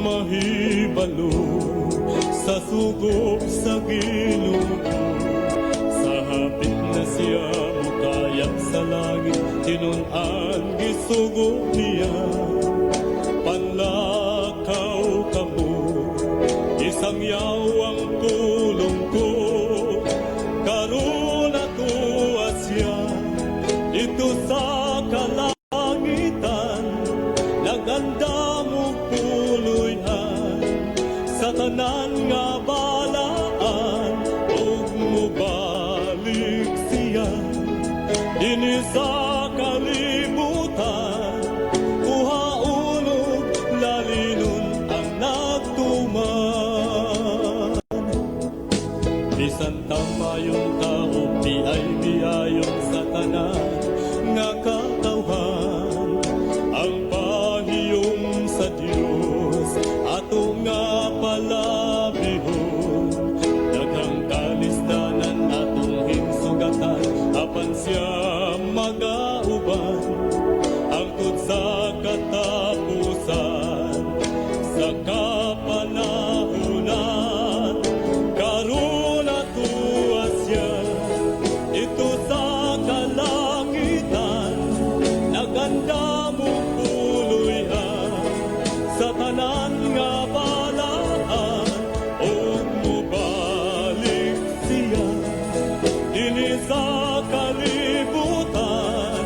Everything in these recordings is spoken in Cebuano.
Mahibalo sa sugo sa Ginoo. Sa hapit na siya mukayab sa langit, tinun-an gisugo niya. Panlakaw kamo, isangyaw ang pulong ko. Karon atoa siya didto sa kalangitan, nagandam og puloy-an sa tanan nga balaan, ug mobalik siya dinhi sa kalibutan, kuhaon ug lalinon ang nagtuman. Bisan tamayong tao, biay biayon sa tanan nga katawhan, ang pahiyom sa Dios ato nga palabihon. Daghang kalisdanan atong hinsugatan, apan siya magauban hangtod sa katapusan, sa kapanahunan. Karon atoa siya didto sa kalangitan, nagandam og puloy-an sa tanan nga balaan, ug mobalik siya dinhi sa kalibutan,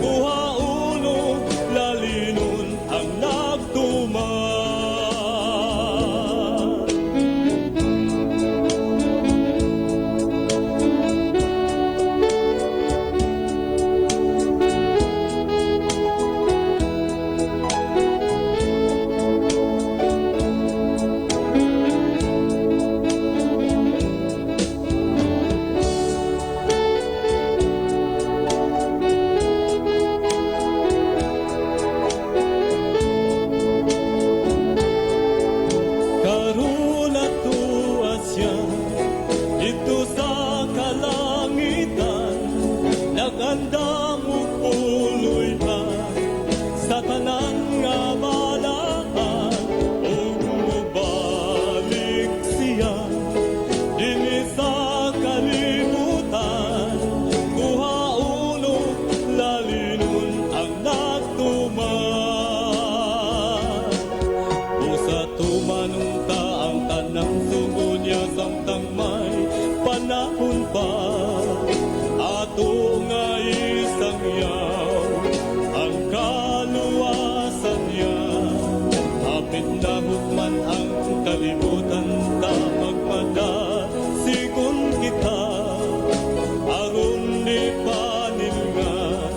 kuhaon ug lalinon ang nagtuman. Karon atoa siya didto sa kalangitan, nagandam og puloy-an sa tanan nga balaan, ug mobalik siya dinhi sa kalibutan, kuhaon ug lalinon ang nagtuman. Busa tumanon ta ang tanang sugo niya samtang may panahon pa, ato nga isangyaw ang kaluwasan niya. Hapit na hukman ang kalibutan, ta magmadasigon kita, aron di panilngan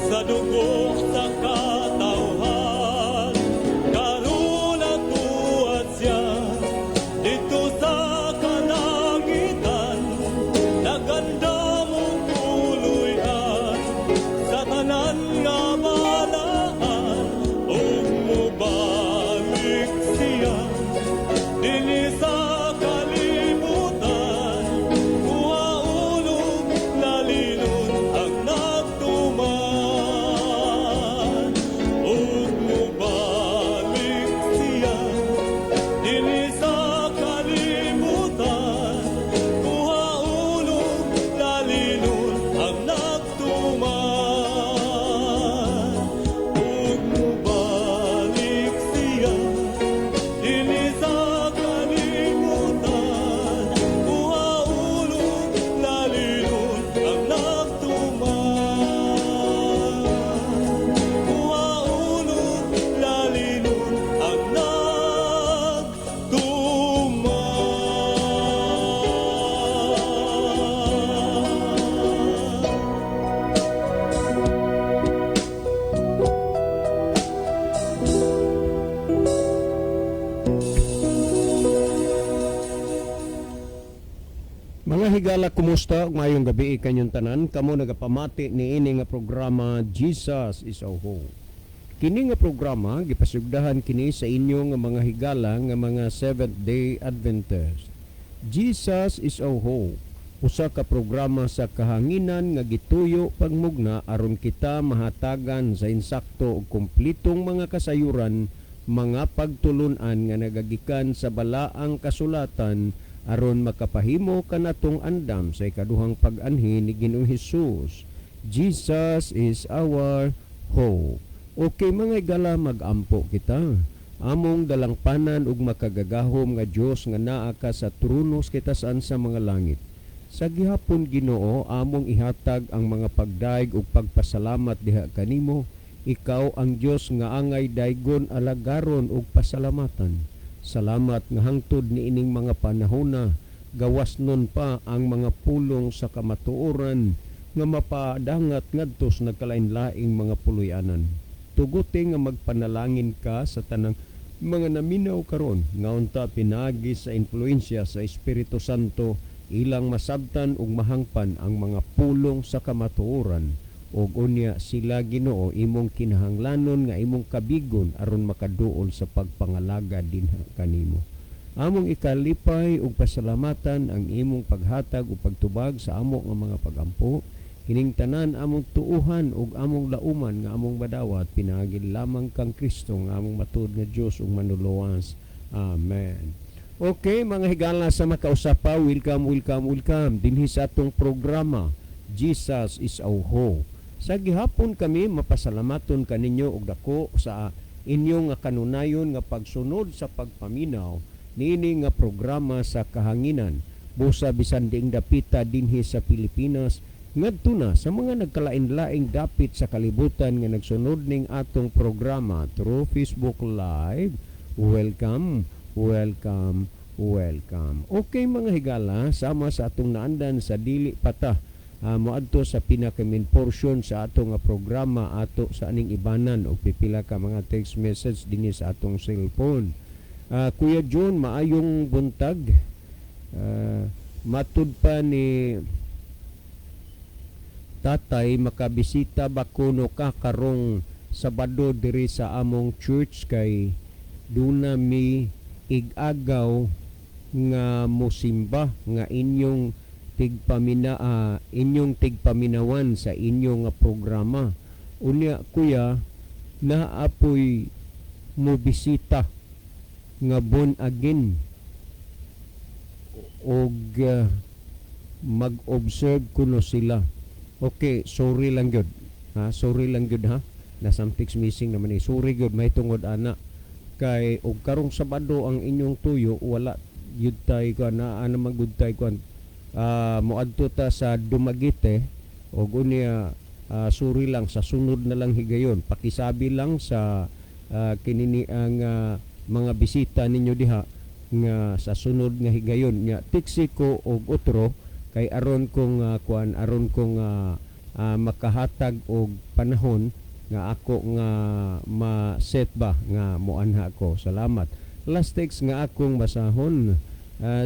sa dugo sa katawhan. Karon atoa siya didto sa kalangitan, nagandam og puloy-an sa tanan nga balaan, ug mobalik siya dinhi sa kalibutan, kuhaon ug lalinon ang nagtuman, ug mobalik siya dinhi sa kalibutan, kuhaon ug lalinon ang nagtuman, ug mobalik siya dinhi sa kalibutan, kuhaon ug lalinon ang nagtuman, kuhaon ug lalinon ang nagtuman. Mga higala, kumusta? Ug maayong gabi kanyong tanan. Kamo nagapamati niini nga programa, Jesus is Our Hope. Kini nga programa gipasugdahan kini sa inyo nga mga higala nga mga Seventh Day Adventist. Jesus is Our Hope, usa ka programa sa kahanginan nga gituyo pagmugna aron kita mahatagan sa insakto ug kumplitong mga kasayuran Mga pagtulunan nga nagagikan sa balaang kasulatan aron makapahimo kanatong andam sa ikaduhang pag-anhi ni Ginoong Hesus. Jesus is our hope. Okay, mga igala, magampo kita. Among dalangpanan ug makagagahom nga Dios nga naa ka sa trono sa kitasan sa mga langit. Sa gihapon, Ginoo, among ihatag ang mga pagdaig ug pagpasalamat diha kanimo. Ikaw ang Dios nga angay daygon, alagaron ug pasalamatan. Salamat nga hangtod niining mga panahona gawas nun pa ang mga pulong sa kamatuoran nga mapadangat ngadto sa nagkalain-laing mga puloy-anan. Tuguti nga magpanalangin ka sa tanang mga naminaw karon nga unta pinaagi sa impluensya sa Espiritu Santo ilang masabtan ug mahangpan ang mga pulong sa kamatuoran ug unya sila, Ginoo, imong kinahanglanon nga imong kabigon aron makaduol sa pagpangalaga dinha kanimo. Among ikalipay ug pasalamatan ang imong paghatag ug pagtubag sa amo nga mga pagampo. Kining tanan among tuuhan ug among lauman nga among madawat pinaagi lamang kang Kristo nga among matuod nga Dios ug Manluluwas. Amen. Okay, mga higala sa makausapa, welcome, welcome, welcome dinhi sa atong programa, Jesus is our hope. Sa gihapon kami mapasalamaton kaninyo og dako sa inyong nga kanunayon nga pagsunod sa pagpaminaw niini nga programa sa kahanginan. Busa bisan diing dapita dinhi sa Pilipinas ngadto na sa mga nagkalain-laing dapit sa kalibutan nga nagsunod ning atong programa through Facebook Live. Welcome, welcome, welcome. Okay, mga higala, sama sa atong naandan sa dili pata moadto sa pinaka main portion sa ato nga programa, ato sa aning ibanan og pipila ka mga text message dinhi sa atong cellphone. Kuya John, maayong buntag. Matud pa ni tatay, makabisita ba kuno ka karong Sabado diri sa among church kay duna mi ig-agaw nga musimba nga inyong tigpaminawan sa inyong nga programa. Unya kuya, naapoy mo bisita nga born again og mag-observe kuno sila. Okay, sorry lang gyud ha, sorry lang gyud ha, na something's missing naman eh. Sorry gyud may tungod ana kay og karong Sabado ang inyong tuyo, wala gyud tay kuan na ana man gud tay kuan, moadto ta sa Dumaguete og unya, sorry lang, sa sunod na lang higayon. Pakisabi lang sa kinini ang mga bisita ninyo diha nga sa sunod nga higayon nga tiksi ko og otro kay aron kong kuan, aron kong makahatag og panahon nga ako nga ma-set ba nga moanha ko. Salamat. Last text nga akong basahon,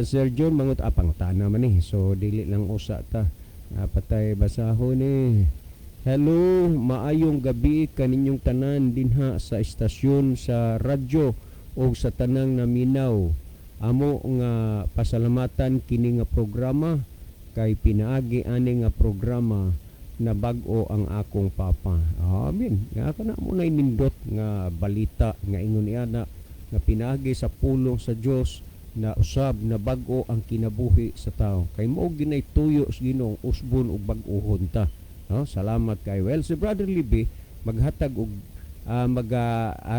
Sir John mangut apang tana man eh, so dili lang usa ta patay basahon eh. Hello, maayong gabi kaninyong tanan dinha sa istasyon sa radyo o sa tanang naminaw. Amo nga pasalamatan kini nga programa kay pinaagi ani nga programa na bag-o ang akong papa. Amen. Nga kana mo na nindot nga balita nga ingon niya na nga pinaagi sa pulong sa Dios na usab na bag-o ang kinabuhi sa tao. Kay mao ginay tuyo sa Ginoo, usbon ug bag-ohon ta. No? Salamat kay well si Brother Libby maghatag og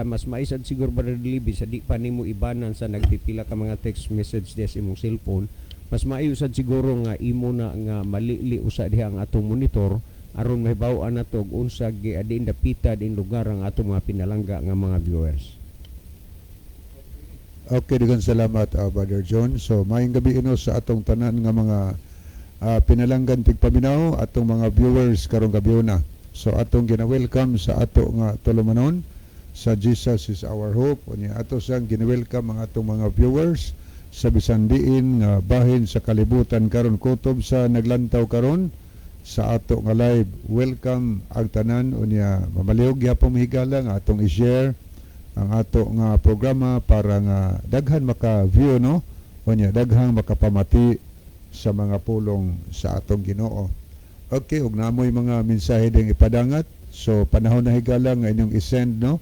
mas maisad siguro, Brother Libby, sa di pa nimo ibanan sa nagpipila ka mga text message diya sa imong cellphone. Mas maayo sad siguro nga imo na nga malili usa diha ang atong monitor aron mahibaw-an nato og unsa gi adin dapita din lugar ang atong mga pinalangga nga mga viewers. Okay, daghang salamat, Brother John. So, maayong gabi ino sa atong tanan nga mga pinalanggan tigpaminaw, atong mga viewers karong gabi na. So, atong gina-welcome sa ato nga tulumanon sa Jesus is our hope. Unya ato sang gina-welcome ang atong mga viewers sa bisan diin nga bahin sa kalibutan karon, kutob sa naglantaw karon sa ato nga live. Welcome ang tanan. Unya mamalihog gyapon mahigala nga atong i-share ang ato nga programa para nga daghan maka-view, no, unya daghang makapamati sa mga pulong sa atong Ginoo. Okay, ug namoy mga mensahe ding ipadangat. So panahon na, higala, nga inyong i-send, no.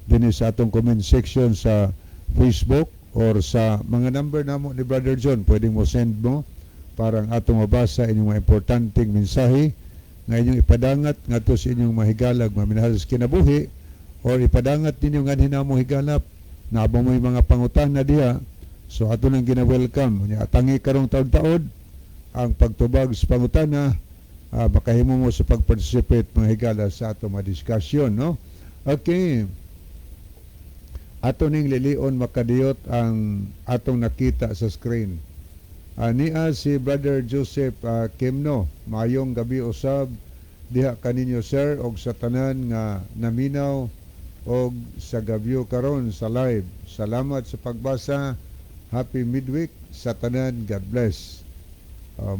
Dinhi sa atong comment section sa Facebook or sa mga number namo ni Brother John, pwedeng mo send mo para ang atong mabasa inyong mga importanteng mensahe nga inyong ipadangat ngadto sa inyong mahigalag, maminahal sa kinabuhi, or ipadangat ninyo nganhi namo, higala, naa ba mo'y mga pangutana diha. So ato nang gina-welcome. Nya tangi karong taod-taod ang pagtubag sa pangutana, makahimo mo sa pag-participate, mga higala, sa ato mga discussion, no? Okay, ato ning lilion makadiyot ang atong nakita sa screen. Niya si Brother Joseph Kimno, "Maayong gabi usab diha kaninyo, sir, og sa tanan nga naminaw og sa gabyo karon sa live. Salamat sa pagbasa. Happy midweek sa tanan. God bless."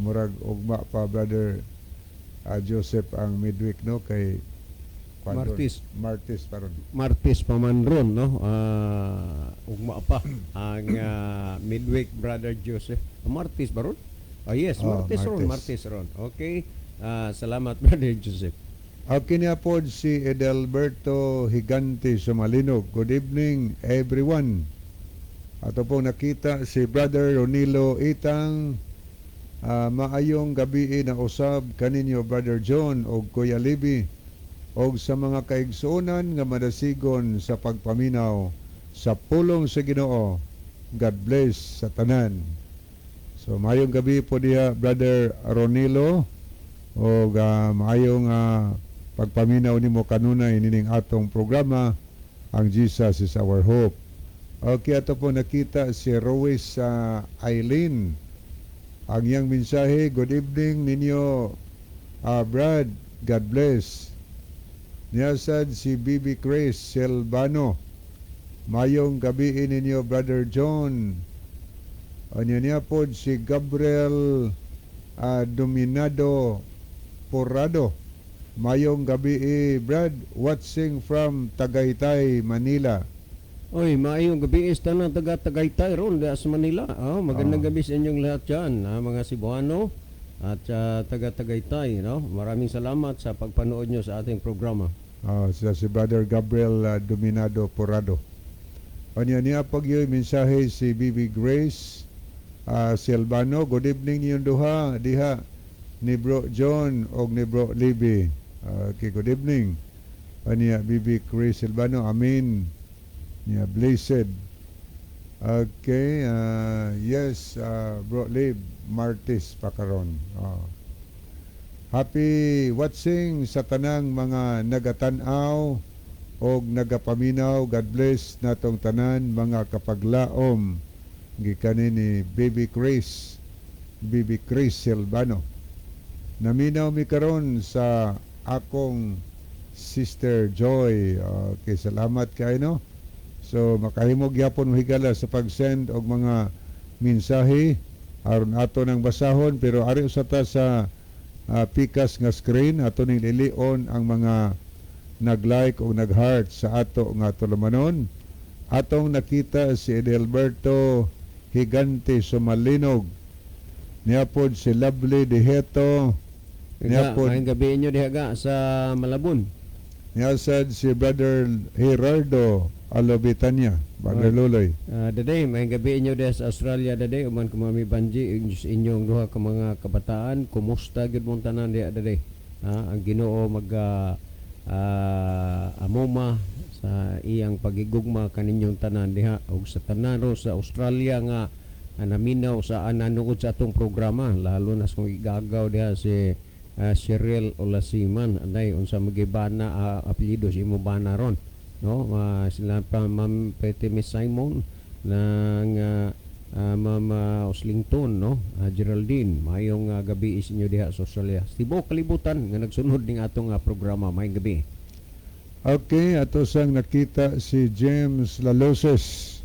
Murag ugma pa, Brother Joseph, ang midweek, no, kay kwan ron? Martes. Martes pa ron. Martes pa man ron, no? Ugma pa ang midweek, Brother Joseph. Martes ba ron? Ah, yes, Oh, Martes ron, Martes. Martes ron. Okay. Salamat, Brother Joseph. Okay niya po si Edelberto Higante Sumalinog. "Good evening, everyone." Ato po nakita si Brother Ronilo Itang. "Maayong gabi na usab kaninyo, Brother John og Kuya Libby, og sa mga kaigsuonan nga madasigon sa pagpaminaw sa pulong sa Ginoo. God bless sa tanan." So maayong gabi po diha, Brother Ronilo, og maayong pagpaminaw nimo kanunay nining atong programa, ang Jesus Is Our Hope. Okay, ato po nakita si Rowes sa Eileen. Ang iyang mensahe, "Good evening ninyo, Brad. God bless." Niyasad si Bibi Chris Silvano. "Mayong gabi ninyo, Brother John." Anya niya po si Gabriel Dominado Porado. "Mayong gabi, Brad. Watching from Tagaytay, Manila." Oy, maayong gabi is tanan taga Tagaytay ron diha sa Manila. Oh, magandang gabi sa inyong lahat diyan, mga Cebuano at taga Tagaytay, no? Maraming salamat sa pagpanood nyo sa ating programa. Sila si Brother Gabriel Dominado Porado. Anya niya pag yung mensahe si Bibi Grace Silvano. "Good evening ninyong duha diha ni Bro John og ni Bro Libby." Okay, good evening. Anya Bibi Grace Silvano, amen. Niya blessed. Okay, yes, Bro Lib, Martes pa karon. "Happy watching sa tanang mga nagatan-aw og nagapaminaw. God bless natong tanan, mga kapaglaom." Gikan ni Baby Chris, Baby Chris Silvano. "Naminaw mi karon sa akong sister Joy." Okay, salamat kay, no. So makahimo gyapon mo, higala, sa pag-send og mga mensahe aron ato nang basahon, pero ari usa ta sa pikas nga screen, ato ning lilion ang mga nag-like o nag-heart sa ato nga tulumanon. Atong nakita si Edelberto Higante Sumalinog. Niya pod si Lovely Diheto. Niya Ga, pod maayong gabi inyo diha ga sa Malabon. Niya sad si Brother Gerardo Alobitanya, Brother Oy. Luloy. Daday, maayong gabi inyo diha sa Australia, daday, uman ko Mami Banji sa inyong duha ka mga kabataan. Kumusta gyud mong tanan diha, daday? Ang Ginoo mag amuma sa iyang pagigugma kaninyong tanan diha ug sa tanan ro sa Australia nga naminaw sa nanood sa atong programa, lalo na sa kung igagaw diha si Cheryl Olasiman. Anay, unsa magibana apelyido sa imo bana ron, no? Sila pa Ma'am Petty Miss Simon ng Ma'am Oslington, no? Geraldine, mayong gabi is inyo diha sa Australia. Tibuok kalibutan nga nagsunod ning atong programa, mayong gabi. Okay, ato sang nakita si James Laloses.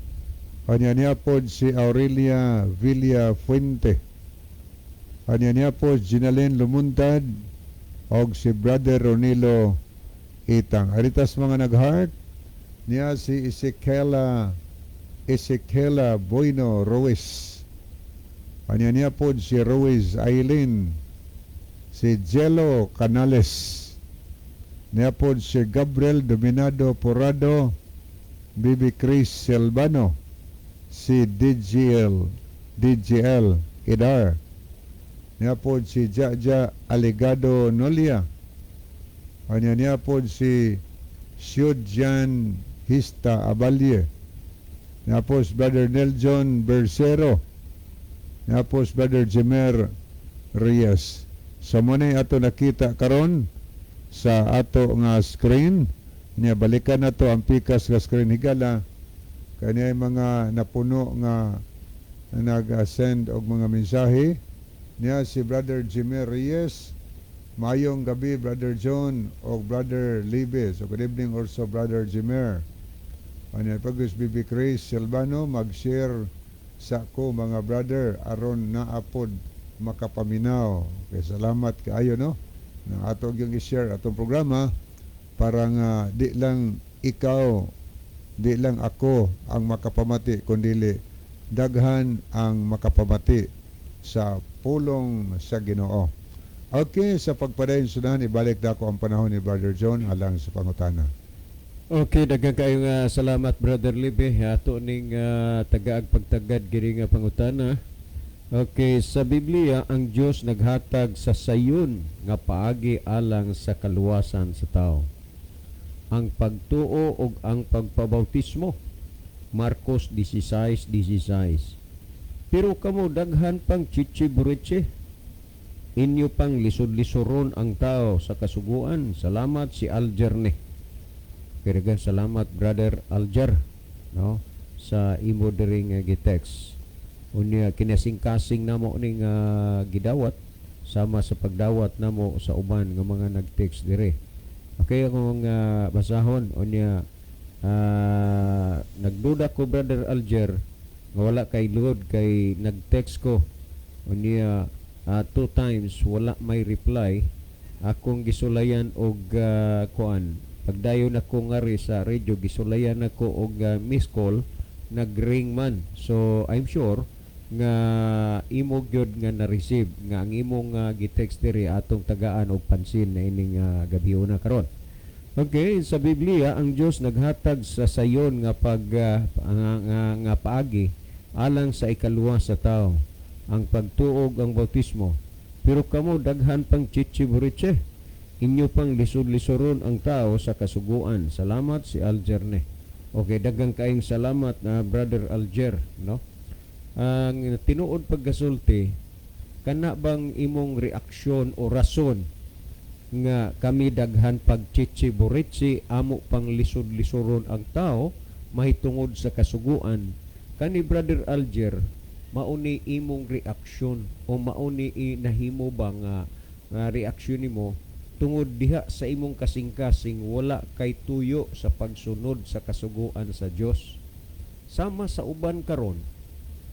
Kanya niya po si Aurelia Villa Fuente. Kanya niya po Ginalyn Lumuntad og si Brother Ronilo Itang. Aritas mga nag-heart niya si Ezequiela Bueno Ruiz. Kanya niya po si Ruiz Aileen, si Jello Canales. Niya po si Gabriel Dominado Porado. Bibi Chris Silvano, si DGL DGL Idar, niya pod si Jaja Aligado Nolia, anya niya pod si Siudjan Hista Abalye, niya po si Brother Neljon Bersero, niya po si Brother Jemer Reyes. So mo ni ato nakita karon sa ato nga screen niya. Balikan nato ang pikas nga screen, higala, kanya mga napuno nga nag-send og mga mensahe niya. Si Brother Jimmy Reyes, "Mayong gabi, Brother John o Brother Libe." So good evening also, Brother Jimer. Ano pag Bibi Chris Silvano, "Mag-share sa ko, mga brother, aron naapod makapaminaw." Okay, salamat kaayo, no, na ato yung i-share atong programa para nga di lang ikaw, di lang ako ang makapamati, kundili daghan ang makapamati sa pulong sa Ginoo. Okay, sa pagpadayon sunahan, ibalik na ako ang panahon ni Brother John alang sa pangutana. Okay, daghan kayo nga salamat, Brother Libe. Ato ning tagaag pagtagad kini nga pangutana. Okay, sa Biblia ang Dios naghatag sa sayon nga paagi alang sa kaluwasan sa tao. Ang pagtuo ug ang pagpabautismo. Marcos 16:16. Pero kamo daghan pang chichi-burichi. Inyo pang lisod-lisoron ang tao sa kasuguan. Salamat, si Alger ni. Kaya salamat, Brother Alger, no, sa imo diri nga gitext. Unya kinasingkasing namo ning gidawat sama sa pagdawat namo sa uban nga mga nag-text dire. Okay, akong basahon. Unya nagduda ko, Brother Alger, nga wala kay load kay nag-text ko. Unya two times wala may reply. Akong gisulayan og kuan pagdayon ako ngari sa radio, gisulayan ako og miss call, nag-ring man. So I'm sure nga imo gyud nga na-receive nga ang imong gi-text diri atong tagaan og pansin na ining gabi una karon. Okay, sa Biblia ang Dios naghatag sa sayon nga pag nga paagi alang sa ikaluwas sa tao, ang pagtuo ug ang bautismo. Pero kamo daghan pang chichi-buriche. Inyo pang lisod-lisoron ang tao sa kasuguan. Salamat, si Alger ni. Okay, daghang kaayong salamat na, Brother Alger, no? Ang tinuod pagkasulti, kana bang imong reaksyon o rason nga kami daghan pag chichi burichi, amo pang lisod-lisoron ang tao mahitungod sa kasuguan, kani Brother Alger, mauni imong reaksyon o mauni nahimo ba nga reaksyon nimo tungod diha sa imong kasing-kasing wala kay tuyo sa pagsunod sa kasuguan sa Dios, sama sa uban karon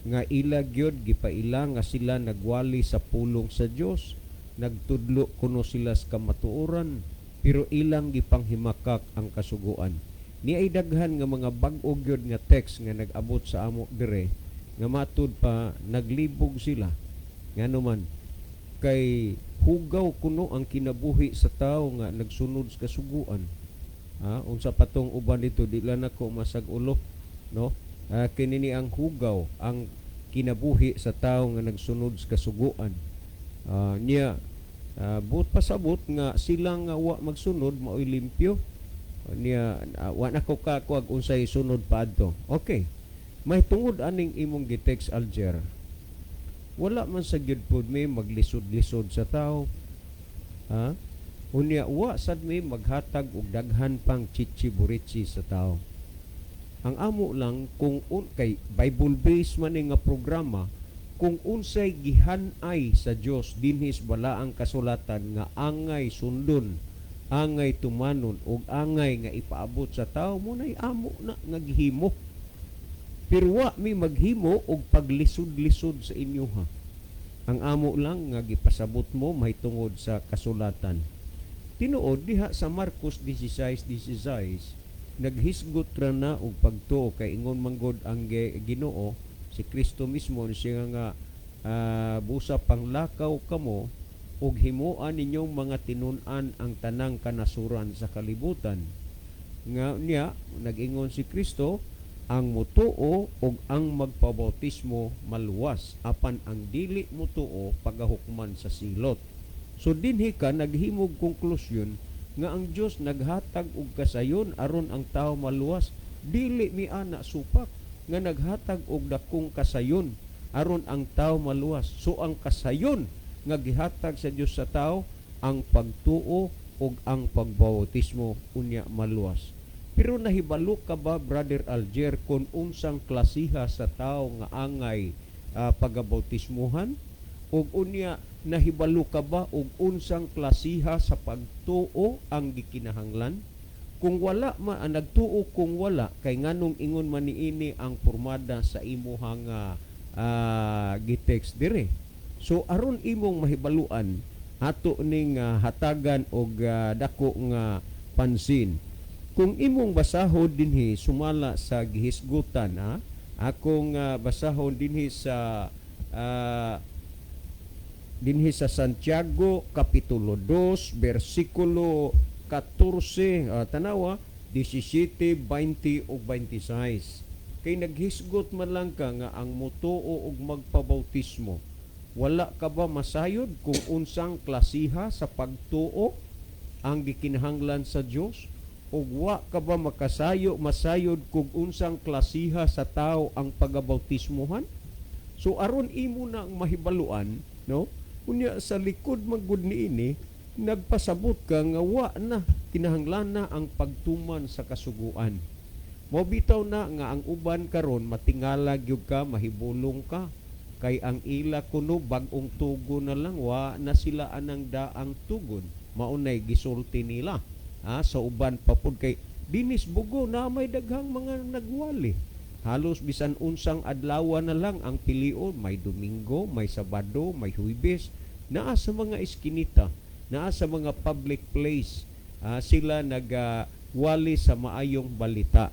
nga ila gyud gipaila nga sila nagwali sa pulong sa Dios, nagtudlo kuno sila sa kamatuoran, pero ilang gipanghimakak ang kasuguan? Ni ay daghan nga mga bag-o gyud nga text nga nag-abot sa amo dire nga matud pa naglibog sila, ngano man kay hugaw kuno ang kinabuhi sa tao nga nagsunod sa kasuguan. Ha, unsa patong uban dito, di lang nako masag ulo, no? Ah, kini ni ang hugaw ang kinabuhi sa tao nga nagsunod sa kasuguan. Ah, niya buot pasabot nga sila nga wa magsunod maoy limpyo niya. Wa na ko kakuag unsay sunod pa adto. Okay, may tungod aning imong gitext, Alger, wala man sa gyud pod may maglisod-lisod sa tao, ha. Unya wa sad may maghatag og daghan pang chichi-burichi sa tao. Ang amo lang kung kay Bible based man ni nga programa, kung unsay gihanay sa Dios dinhi sa balaang kasulatan nga angay sundon, angay tumanon ug angay nga ipaabot sa tao, mo nay amo na nga gihimo. Pero wa mi maghimo og paglisod-lisod sa inyo, ha. Ang amo lang nga gipasabot mo mahitungod sa kasulatan. Tinuod diha sa Marcos 16:16 naghisgot ra na og pagtuo kay ingon manggod ang Ginoo si Kristo mismo siya nga busa panglakaw kamo ug himoa ninyong mga tinun-an ang tanang kanasuran sa kalibutan. Nga niya nag-ingon si Kristo, ang mutuo ug ang magpabautismo maluwas, apan ang dili mutuo pagahukman sa silot. So dinhi ka naghimog konklusyon nga ang Dios naghatag og kasayon aron ang tao maluwas. Dili mi ana supak nga naghatag og dakong kasayon aron ang tao maluwas. So ang kasayon nga gihatag sa Dios sa tao, ang pagtuo ug ang pagbautismo, unya maluwas. Pero nahibalo ka ba, Brother Alger, kung unsang klasiha sa tao nga angay pagabautismuhan? Ug unya nahibalo ka ba og unsang klasiha sa pagtuo ang gikinahanglan? Kung wala ma ang nagtuo, kung wala kay nganong ingon man niini ang pormada sa imuhang gitext dire? So aron imong mahibaluan, ato ning hatagan og dako nga pansin. Kung imong basahon dinhi sumala sa gihisgutan, ha, akong basahon dinhi sa Santiago kapitulo 2 bersikulo 14, tanawa 17, 20 ug 26. Kay naghisgot man lang ka nga ang mutuo og magpabautismo, wala ka ba masayod kung unsang klasiha sa pagtuo ang gikinahanglan sa Dios? Ug wa ka ba masayod kung unsang klasiha sa tao ang pagabautismohan? So aron imo na ang mahibaluan, no, unya sa likod man gud niini nagpasabot ka nga wa na kinahanglan na ang pagtuman sa kasuguan. Mao bitaw na nga ang uban karon matingala gyud ka, mahibulong ka, kay ang ila kuno bag-ong tugon na lang, wa na sila anang daang tugon. Maunay gisulti nila. Sa uban pa pud kay dinis Bogo na may daghang mga nagwali. Halos bisan unsang adlaw na lang ang pilion, may Domingo, may Sabado, may Huwebes, naa sa mga eskinita, naa sa mga public place, sila nagwali sa maayong balita.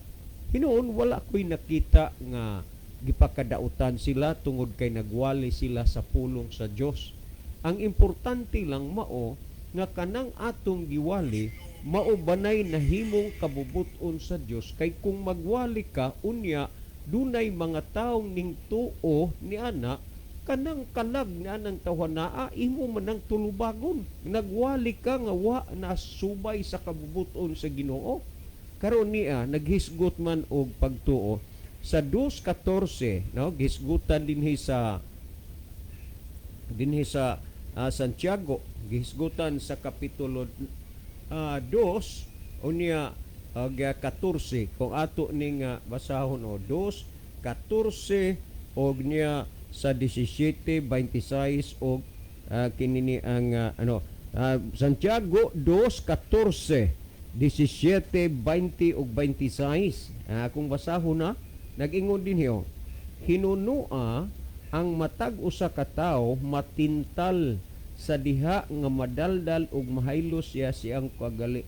Hinuon wala ko'y nakita nga gipakadautan sila tungod kay nagwali sila sa pulong sa Dios. Ang importante lang mao nga kanang atong giwali mao banay nahimong kabubut-on sa Dios, kay kung magwali ka unya dunay mga taong ning tuo ni ana, kanang kalag ni anang tawhanaa imo man ang tulubagon. Nagwali ka nga wa na subay sa kabubut-on sa Ginoo. Karon niya naghisgot man og pagtuo sa 2:14, no, gihisgutan dinhi sa Santiago, gihisgutan sa kapitulo 2 unya og 14. Kung ato ning basahon o 2:14 og niya sa 17, 26 og kini ni ang ano, Santiago 2:14, 17, 20 ug 26. Kung basahon na, nag-ingon din hiyo, "Hinunua ang matag usa ka tawo matintal sa diha nga madaldal ug mahaylo siya siyang kagali."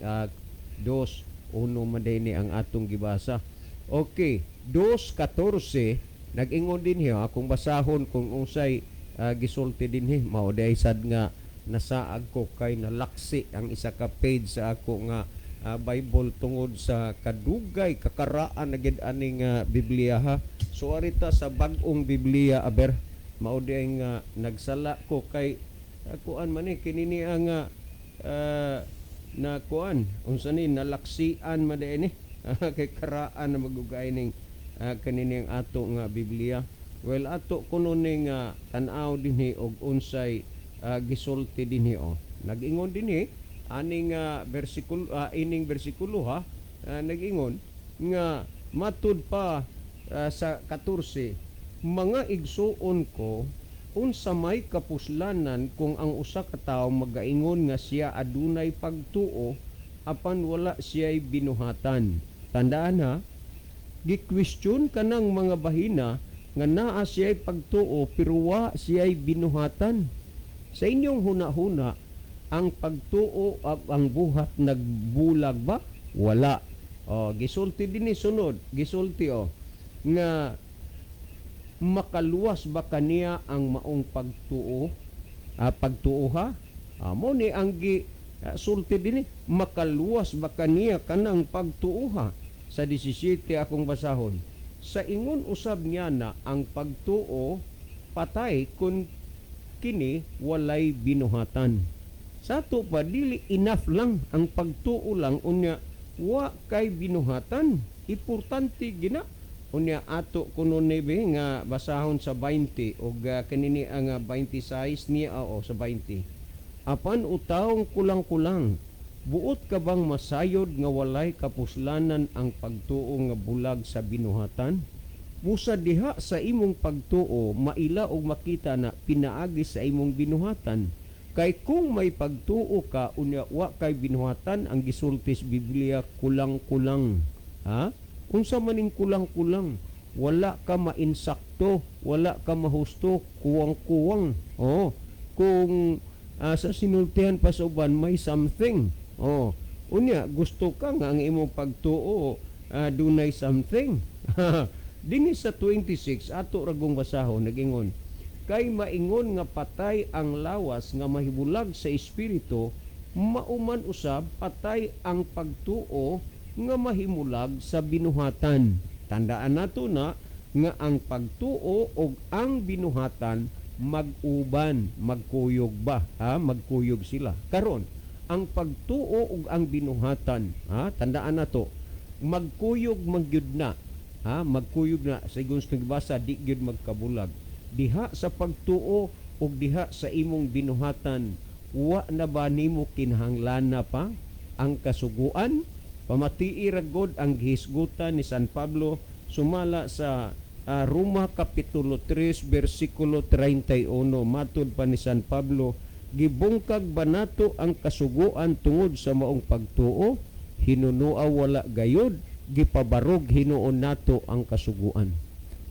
2:1 man ni ang atong gibasa. Okay, 2:14 nag-ingon din hiyo. Akong basahon kung unsay gisulti dinhi. Mao diay sad nga nasaag ko kay nalaksi ang isa ka page sa ako nga Bible tungod sa kadugay kakaraan na gid aning Biblia, ha. So arita sa bag-ong Biblia aber, mao diay nga nagsala ko kay kuan man ni kini ni ang na kuan unsa ni, nalaksian man diay ni kay karaan na magugay ning kanini ang ato nga Biblia. Well, ato kuno ning tan-aw dinhi og unsay gisulti dinhi oh. Nag-ingon dinhi aning bersikulo, ining bersikulo ha, nag-ingon nga matud pa sa 14, "Mga igsuon ko, unsa may kapuslanan kung ang usa ka tawo magaingon nga siya adunay pagtuo apan wala siya'y binuhatan?" Tandaan ha, gi-question kanang mga bahina nga naa siya'y pagtuo pero wa siya'y binuhatan. Sa inyong huna-huna, ang pagtuo at ang buhat nagbulag ba? Wala. O, gisulti din ni sunod, gisulti o nga makaluwas ba kaniya ang maong pagtuo? Pagtuo ha? Mo ni ang gi Sulti dinhi, makaluwas ba kaniya kanang pagtuoha? Sa 17 akong basahon. Sa ingon usab niya na ang pagtuo patay kung kini walay binuhatan. Sa ato pa, dili enough lang ang pagtuo lang unya wa kay binuhatan. Importante gina. Unya ato kuno ni be nga basahon sa 20 og kanini ang 26 niya, oo, sa 20. "Apan o taong kulang-kulang, buot ka bang masayod nga walay kapuslanan ang pagtuo nga bulag sa binuhatan? Busa diha sa imong pagtuo maila og makita na pinaagi sa imong binuhatan. Kay kung may pagtuo ka unya wa kay binuhatan, ang gisulti sa Biblia, kulang-kulang." Ha? Unsa maning kulang-kulang? Wala ka mainsakto, wala ka mahusto, kuwang-kuwang. Oh, kung sa sinultihan pa sa uban may something. Oh, unya gusto ka nga ang imong pagtuo dunay something. Dinhi sa 26 ato ragong basahon, nagingon, "Kay maingon nga patay ang lawas nga mahibulag sa espiritu, mauman usab patay ang pagtuo nga mahimulag sa binuhatan." Tandaan nato na nga ang pagtuo og ang binuhatan mag-uban, magkuyog ba? Ha? Magkuyog sila. Karon, ang pagtuo ug ang binuhatan, ha? Tandaan nato, magkuyog magyud na. Ha? Magkuyog na sigon sa nagbasa, di gyud magkabulag. Diha sa pagtuo ug diha sa imong binuhatan, wa na ba nimo kinahanglan pa ang kasuguan? Pamatii ra gud ang gihisgutan ni San Pablo sumala sa Roma kapitulo 3 bersikulo 31. Matud pa ni San Pablo, "Gibungkag ba nato ang kasuguan tungod sa maong pagtuo? Hinunua wala gayud, gipabarog hinuon nato ang kasuguan."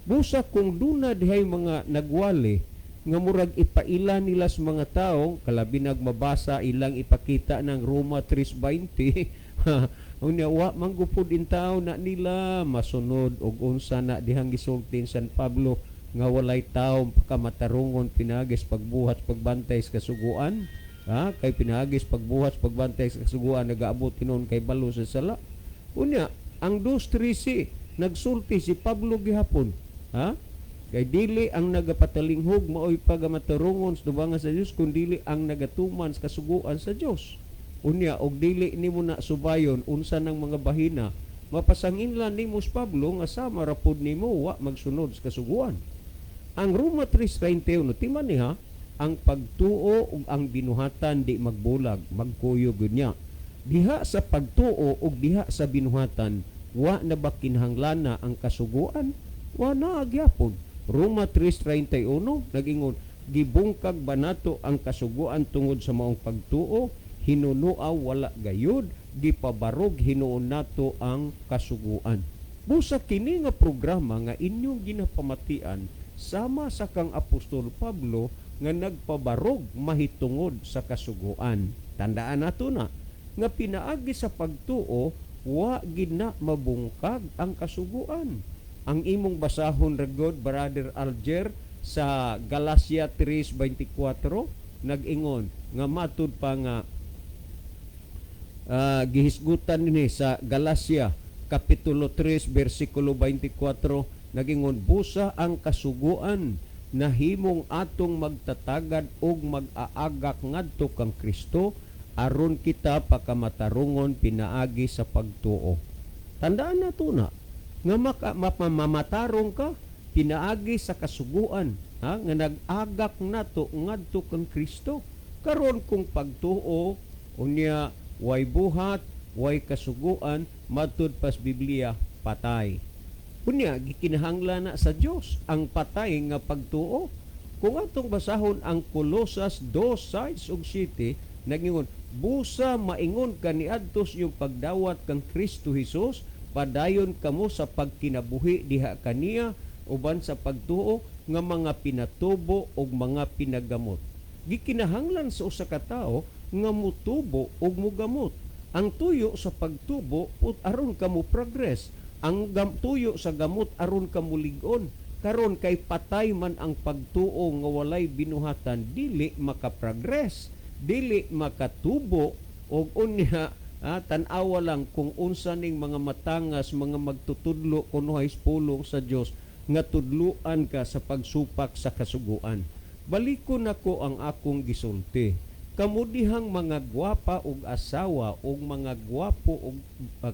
Busa kung duna dihay mga nagwali nga murag ipaila nila sa mga tao, kalabi nagmabasa, ilang ipakita ng Roma 3:20, unya wa manggupod in tao na nila masunod og unsa na dihang gisulti ni San Pablo nga walay tawo pakamatarungon pinaagis pagbuhat pagbantay sa kasuguan, ha, kay pinaagis pagbuhat pagbantay sa kasuguan nagaabot hinuon kay balo sa sala. Unya ang 2:13 nagsulti si Pablo gihapon, ha, kay dili ang nagapatalinghog maoy pagamatarungon sa tubangan sa Dios, kun dili ang nagatuman sa kasuguan sa Dios. Unya og dili nimo na subayon unsa nang mga bahina, mapasanginlan nimo si Pablo nga sama ra pud nimo wa magsunod sa kasuguan. Ang Roma 3:21 timan niya, ang pagtuo ug ang binuhatan di magbulag, magkuyog gyud niya. Diha sa pagtuo ug diha sa binuhatan, wa na ba kinahanglan ang kasuguan? Wa na gyapon. Roma 3:31 nagingon, "Gibungkag ba nato ang kasuguan tungod sa maong pagtuo? Hinunua wala gayud, gipabarog hinuon nato ang kasuguan." Busa kini nga programa nga inyong ginapamatian, sama sa kang Apostol Pablo nga nagpabarog mahitungod sa kasuguan. Tandaan nato na nga pinaagi sa pagtuo wa gid na mabungkag ang kasuguan. Ang imong basahon ragod, Brother Alger, sa Galatia 3:24, nag-ingon nga matud pa nga gihisgutan ni sa Galatia kapitulo 3 bersikulo 24, nagingon, "Busa ang kasuguan nahimong atong magtatagad og mag-aagak ngadto kang Kristo aron kita pakamatarungon pinaagi sa pagtuo." Tandaan nato na nga mamatarong ka pinaagi sa kasuguan, ha, nga nag-agak nato ngadto kang Kristo. Karon kung pagtuo unya way buhat, way kasuguan, matud pas Biblia, patay. Unya gikinahanglan na sa Dios ang patay nga pagtuo? Kung atong basahon ang Colosas 2:6 ug 7, nagingon, "Busa maingon kaniadto sa inyong pagdawat kang Kristo Hesus, padayon kamo sa pagkinabuhi diha kaniya uban sa pagtuo nga mga pinatubo ug mga pinagamot." Gikinahanglan sa usa ka tawo nga mutubo ug mugamot. Ang tuyo sa pagtubo put aron ka mo progress. Ang tuyo sa gamot aron ka mulig-on. Karon kay patay man ang pagtuo nga walay binuhatan, dili makaprogress, dili makatubo Og unya, tan-awa lang kung unsa ning mga matangas, mga magtutudlo kunuhay pulong sa Dios nga tudluan ka sa pagsupak sa kasuguan. Balikon nako ang akong gisulti. Kamo dihang mga gwapa og asawa og mga gwapo og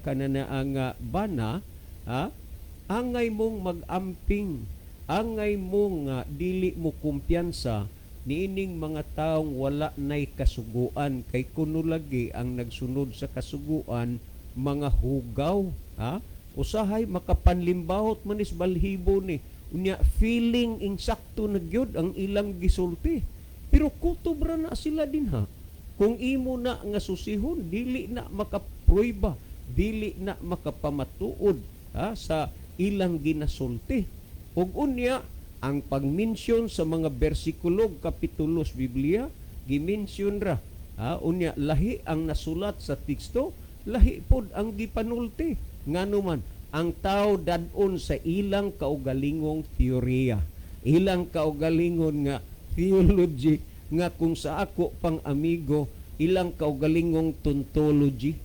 kanana ang bana, ha? Angay mong mag-amping, angay mong dili mo kumpiyansa niining mga taong wala nay kasuguan, kay kuno lagi ang nagsunod sa kasuguan mga hugaw, ha? Usahay makapanlimbahot man is balhibo ni unya, feeling insakto na gyud ang ilang gisulti, pero kutob ra na sila dinha. Kung imo na nga susihon, dili na makaprueba, dili na makapamatuod, ha, sa ilang ginasulti. Ug unya, ang pagmensyon sa mga bersikulo, kapitulo sa Biblia, gimensyon ra, ha? Unya lahi ang nasulat sa teksto, lahi pod ang gipanulti. Ngano man ang tao dad-on sa ilang kaugalingong teorya, ilang kaugalingon nga theology, nga kung sa ako pang amigo, ilang kaugalingong tautology.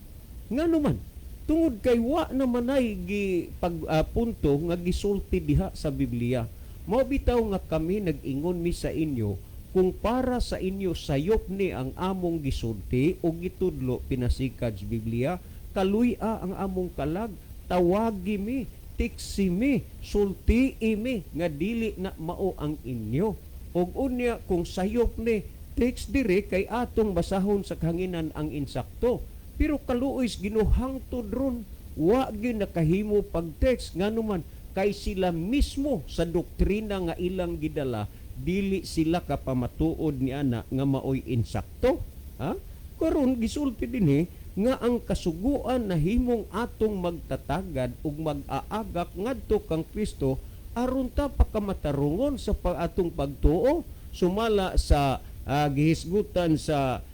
Ngano man? Tungod kay wa naman ay gi pag punto nga gisulti diha sa Biblia. Mao bitaw nga kami nag-ingon mi sa inyo, kung para sa inyo sayop ni ang among gisulti o gitudlo pinasikad sa Biblia, kaluy-a ang among kalag, tawagi mi, tiksi mi, sultii mi nga dili na mao ang inyo. Ug unya, kung sayop ni text dire, kay atong basahon sa kahanginan ang insakto. Pero kaluoy ginuhangtod ron, wa gyud nakahimo pag-text. Ngano man? Kay sila mismo sa doktrina nga ilang gidala, dili sila kapamatuod ni ana nga maoy insakto, ha? Karon gisulti dinhi nga ang kasuguan nahimong atong magtatagad ug mag-aagak ngadto kang Kristo aron ta pakamatarungon sa atong pagtuo, sumala sa gihisgutan sa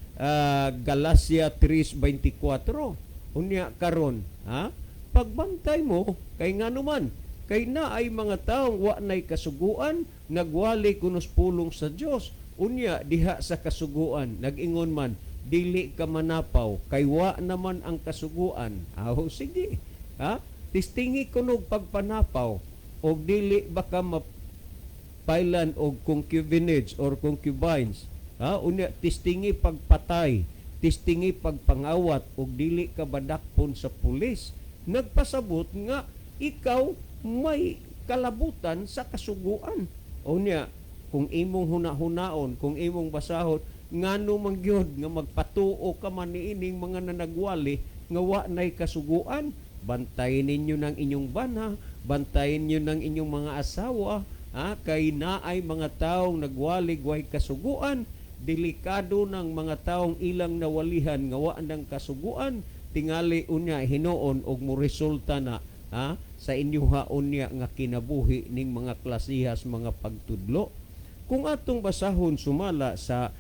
Galacia 3:24. Unya karon, ha, pagbantay mo, kay ngano man, kay na ay mga taong wa nay kasuguan, nagwali kunos pulong sa Dios. Unya diha sa kasuguan nag-ingon man, "Dili ka manapaw," kay wa naman ang kasuguan. Aw sige, ha, tistingi kunog pagpanapaw og dili baka mapailan og concubinage or concubines, ha? Unya tistingi pagpatay, tistingi pagpangawat og dili ka badakpon sa pulis. Nagpasabot nga ikaw may kalabutan sa kasuguan. Unya kung imong huna-hunaon, kung imong basahon, ngano man gyud nga magpatuo ka man niining mga nanagwali nga wa nay kasuguan? Bantayin ninyo ng inyong bana, bantayin ninyo ng inyong mga asawa, ha? Kay naay mga taong nagwali way kasuguan. Delikado ng mga taong ilang nawalihan nga wa ng kasuguan. Tingali unya hinuon og mo resulta na, ha, sa inyuha unya nga kinabuhi ning mga klasihas mga pagtudlo. Kung atong basahon sumala sa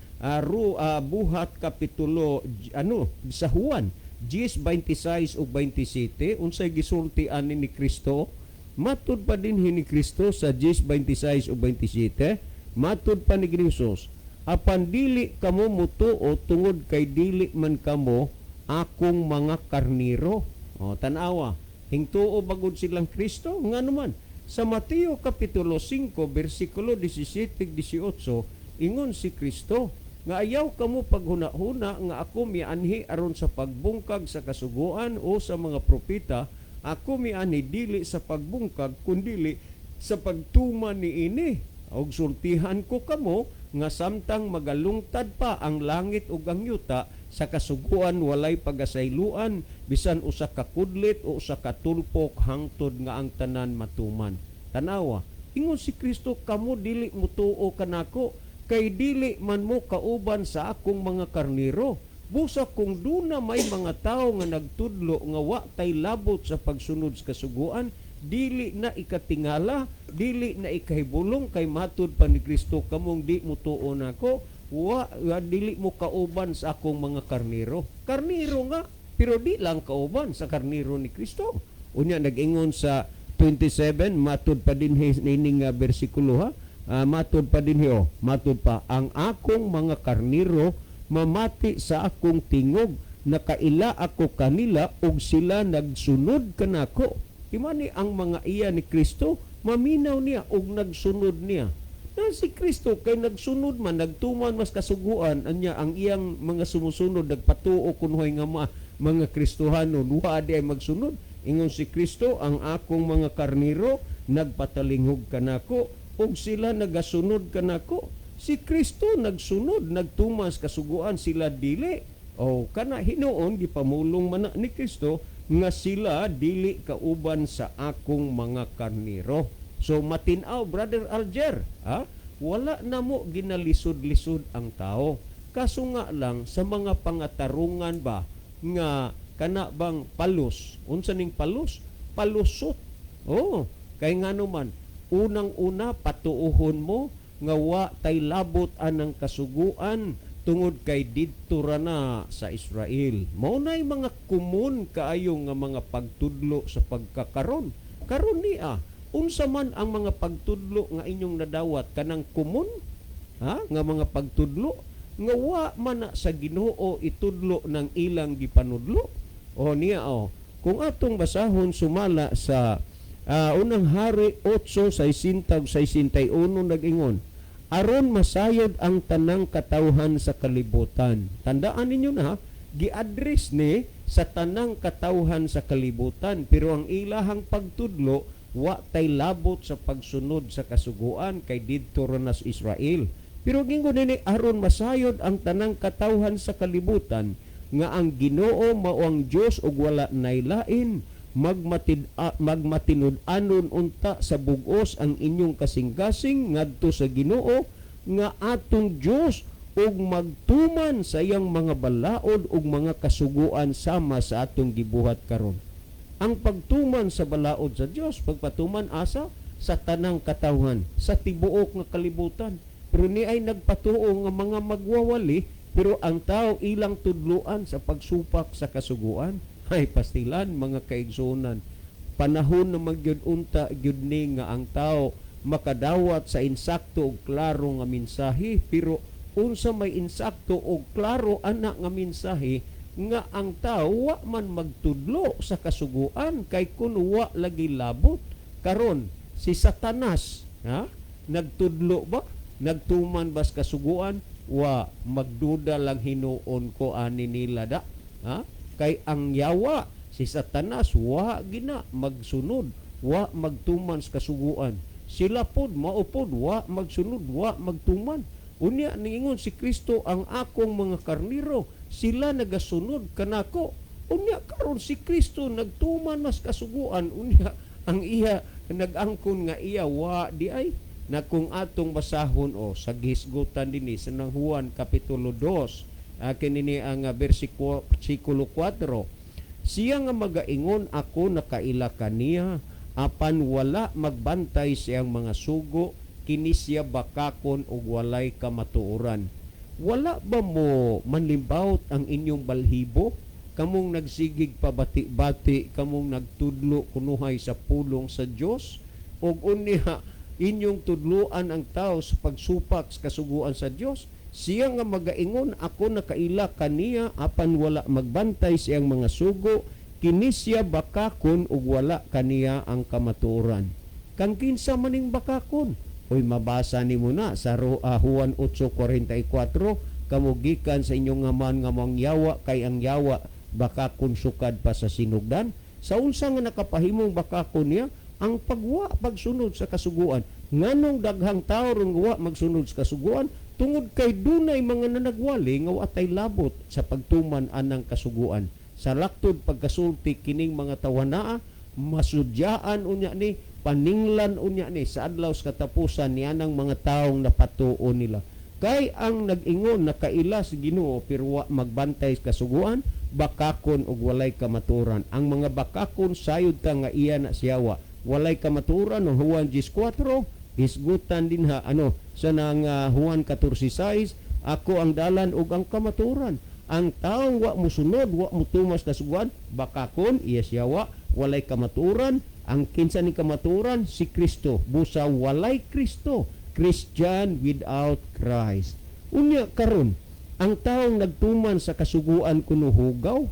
Buhat kapitulo ano sa Juan 10:26 ug 27, unsay gisulti ani ni Kristo? Matud pa din ni Kristo sa 10:26 ug 27, matud pa ni Jesus, "Apan dili kamo mutuo tungod kay dili man kamo akong mga karniro." O tan-awa, hingtuo bagod silang Kristo. Ngano man, sa Mateo kapitulo 5 bersikulo 17 18, ingon si Kristo nga ayaw kamo paghuna-huna nga ako mianhi aron sa pagbungkag sa kasuguan o sa mga propeta. Ako mianhi dili sa pagbungkag kundili sa pagtuman niini. Og sultihan ko kamo nga samtang magalungtad pa ang langit ug ang yuta, sa kasuguan walay pagasayloan bisan usa ka kudlit o usa ka tulpok hangtod nga ang tanan matuman. Tanawa, ingon si Kristo, kamo dili mutuo kanako kay dili man mo kauban sa akong mga karniro. Busa kung duna may mga tao nga nagtudlo nga wa tay labot sa pagsunod sa kasuguan, dili na ikatingala, dili na ikahibulong, kay matud pa ni Kristo, kamong di mutuo nako, wa dili mo kauban sa akong mga karniro. Karniro nga, pero di lang kauban sa karniro ni Kristo. Unya nag-ingon sa 27, matud pa din nining bersikulo, ha. Matud pa din oh, matud pa, ang akong mga karniro mamati sa akong tingog. Nakaila ako kanila ug sila nagsunod kanako. Imani ang mga iya ni Kristo, maminaw niya ug nagsunod niya. Na si Kristo kay nagsunod man, nagtuman mas kasuguan anya ang iyang mga sumusunod nagpatuo kunuhay nga mga Kristohanon wa di ay magsunod. Ingon si Kristo, "Ang akong mga karniro nagpatalinghog kanako ug sila nagasunod kanako." Si Kristo nagsunod, nagtuman sa kasuguan, sila dili. O kana hinuon gipamulong man na ni Kristo nga sila dili kauban sa akong mga karniro. So matinaw, Brother Alger, ha? Wala na mo ginalisod-lisod ang tao. Kaso nga lang sa mga pangatarungan ba nga kana bang palus, unsa ning palus? Palusot. Oh, kay ngano man unang-una patuohon mo nga wa tay labot anang kasuguan tungod kay didto ra na sa Israel. Mao nay mga komon kaayo nga mga pagtudlo sa pagkakaron. Karon niya, unsa man ang mga pagtudlo nga inyong nadawat, kanang komon ha nga mga pagtudlo nga wa man na sa Ginoo itudlo ng ilang gipanudlo? O niya o, kung atong basahon sumala sa Unang Hari 8:60 61, nag-ingon, "Aron masayod ang tanang katawhan sa kalibutan." Tandaan ninyo na ha, gi-address ni sa tanang katawhan sa kalibutan, pero ang ilahang pagtudlo wa tay labot sa pagsunod sa kasuguan kay didto ra na sa Israel. Pero gingon nini, "Aron masayod ang tanang katawhan sa kalibutan nga ang Ginoo mao ang Dios ug wala nay lain, magmatinud-anon unta sa bug-os ang inyong kasing-kasing ngadto sa Ginoo nga atong Dios ug magtuman sa iyang mga balaod ug mga kasuguan sama sa atong gibuhat karon." Ang pagtuman sa balaod sa Dios, pagpatuman asa sa tanang katawhan, sa tibuok nga kalibutan. Pero ni ay nagpatuo nga mga magwawali, pero ang tao ilang tudluan sa pagsupak sa kasuguan. Ay pastilan, mga kaigsuonan. Panahon na magyud unta gyud ni nga ang tao makadawat sa insakto ug klaro nga mensahe, pero unsa may insakto ug klaro ana nga mensahe nga ang tao wa man magtudlo sa kasuguan kay kun wa lagi labot? Karon si Satanas, ha, nagtudlo ba, nagtuman ba sa kasuguan? Wa. Magduda lang hinuon ko ani nila da, ha, kay ang yawa, si Satanas, wa gina magsunod, wa magtuman sa kasuguan. Sila pod mao pod, wa magsunod, wa magtuman. Unya niingon si Kristo, "Ang akong mga karniro sila nagasunod kanako." Unya karon si Kristo nagtuman mas kasuguan, unya ang iya nag-angkon nga iya wa di ay na. Kung atong basahon o sa gihisgutan dinhi sa nang Juan kapitulo 2, kini ang bersikulo 4, "Siya nga magaingon, 'Ako nakaila kaniya,' apan wala magbantay siyang mga sugo, kini siya bakakon ug walay kamatuoran." Wala ba mo manlimbawot ang inyong balhibo, kamong nagsigig pabati-bati, kamong nagtudlo kunuhay sa pulong sa Dios ug unya inyong tudluan ang tao sa pagsupak sa kasuguan sa Dios? "Siya nga magaingon, 'Ako nakaila kaniya,' apan wala magbantay siyang mga sugo, kini siya bakakon ug wala kaniya ang kamatuoran." Kang kinsa maning bakakon? Uy, mabasa nimo na sa Juan 8:44, "Kamo gikan sa inyong amahan nga mao ang yawa, kay ang yawa bakakon sukad pa sa sinugdan." Sa unsa nga nakapahimong bakakon niya? Ang pagwa pagsunod sa kasuguan. Nganong daghang tao ron wa magsunod sa kasuguan? Tungod kay dunay mga nanagwali nga wa tay labot sa pagtuman anang kasuguan. Sa laktod pagkasulti, kining mga tawanaa masudyaan unya ni, paninglan unya ni sa adlaw sa katapusan nianang mga taong napatuo nila. Kay ang nag-ingon nakaila sa Ginoo pero wa magbantay sa kasuguan, bakakon ug walay kamatuoran. Ang mga bakakon, sayod ta nga iya na siyawa. Walay kamatuoran ng Juan 10:4, hisgutan din ha ano sa nang Juan 14:6, "Ako ang dalan ug ang kamatuoran." Ang taong wa musunod, wa mutumas kasuguan, bakakon, iya siyawa, walay kamatuoran. Ang kinsa ni kamatuoran? Si Kristo. Busa walay Kristo. Christian without Christ. Unya karon, Ang taong nagtuman sa kasuguan kuno hugaw.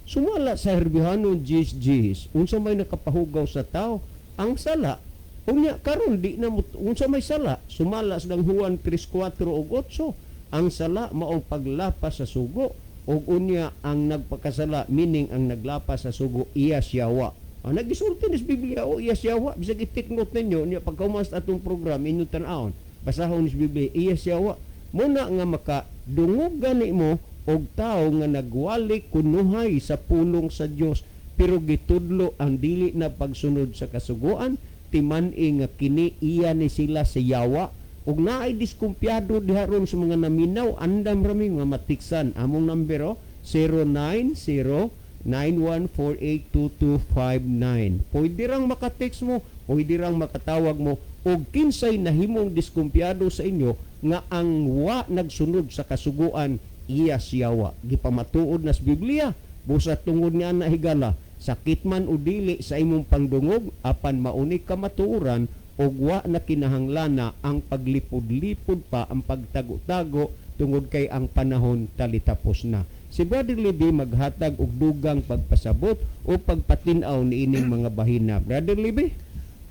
Sumala sa Herbihanon 10:10, unsa may nakapahugaw sa tao? Ang sala. Unya karon di na mo, unsa may sala? Sumala sa Juan 3:4 ug 8, ang sala maong paglapas sa sugo, ug unya ang nagpakasala, meaning ang naglapas sa sugo, iya siyawa. Ang nagisulti ni Biblia o iya siyawa. Bisag i-take note ninyo unya pagkaumas atong program, inyong tan-awon, basahon ni Biblia, iya siyawa. Muna nga maka dungog gani mo og tawo nga nagwali kunuhay sa pulong sa Dios pero gitudlo ang dili na pagsunod sa kasuguan, timan-i nga kini iya ni sila sa yawa. Ug naay diskumpiyado diha ron sa mga naminaw, andam rami nga matiksan among number oh, 090 91482259. Pwede rang maka-text mo, pwede rang makatawag mo og kinsay nahimong diskumpiyado sa inyo nga ang wa nagsunod sa kasuguan iya siyawa. Gipamatuod na sa Biblia. Busa tungod nga na, higala, sakit man o dili sa imong pangdungog, apan mauni ka matuoran og wa na kinahanglana ang paglipod-lipod pa, ang pagtago-tago, tungod kay ang panahon talitapos na. Si Brother Libby maghatag og dugang pagpasabot o pagpatin-aw niining mga bahina. Brother Libby?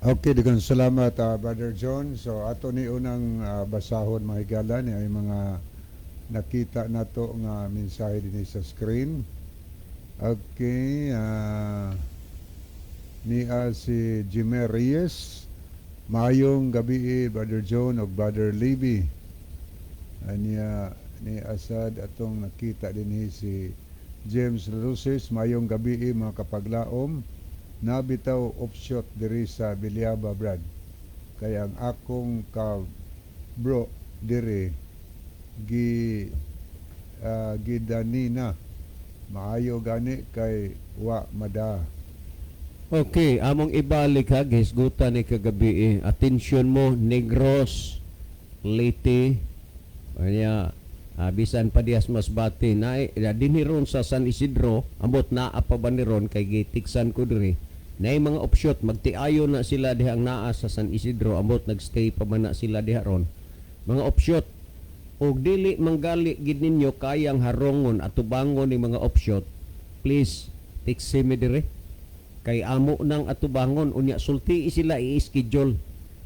Okay, daghang salamat, Brother John. So ato ni unang basahon, mga higala, ni ay mga nakita nato nga mensahe dinhi sa screen. Okay, niya si Jimer Reyes. Maayong gabi, Brother John ug Brother Libby. Niya ni Asad atong nakita dinhi si James Luces. Maayong gabi, mga kapaglaom. Nabitaw offshot diri sa Villaba, Brad. Kaya ang akong ka bro diri gi gidanina. Maayo gani kay wa mada. Okay, among ibalik ha, gihisgutan ni kagabi eh. Atensyon mo, Negros, Leyte, kanya, bisan pa dihas Masbate, na, dinhi ron sa San Isidro, ambot naa pa ba ni ron, kay gitiksan ko diri, na mga offshoot, magtiayo na sila dihang naa sa San Isidro, ambot nagstay pa ba na sila diha ron. Mga offshoot, og dili manggali gid ninyo kayang harongon at tubangon ni mga offshoot, please, tiksi mi dire kay amo nang atubangon. Unya sulti sila i-schedule,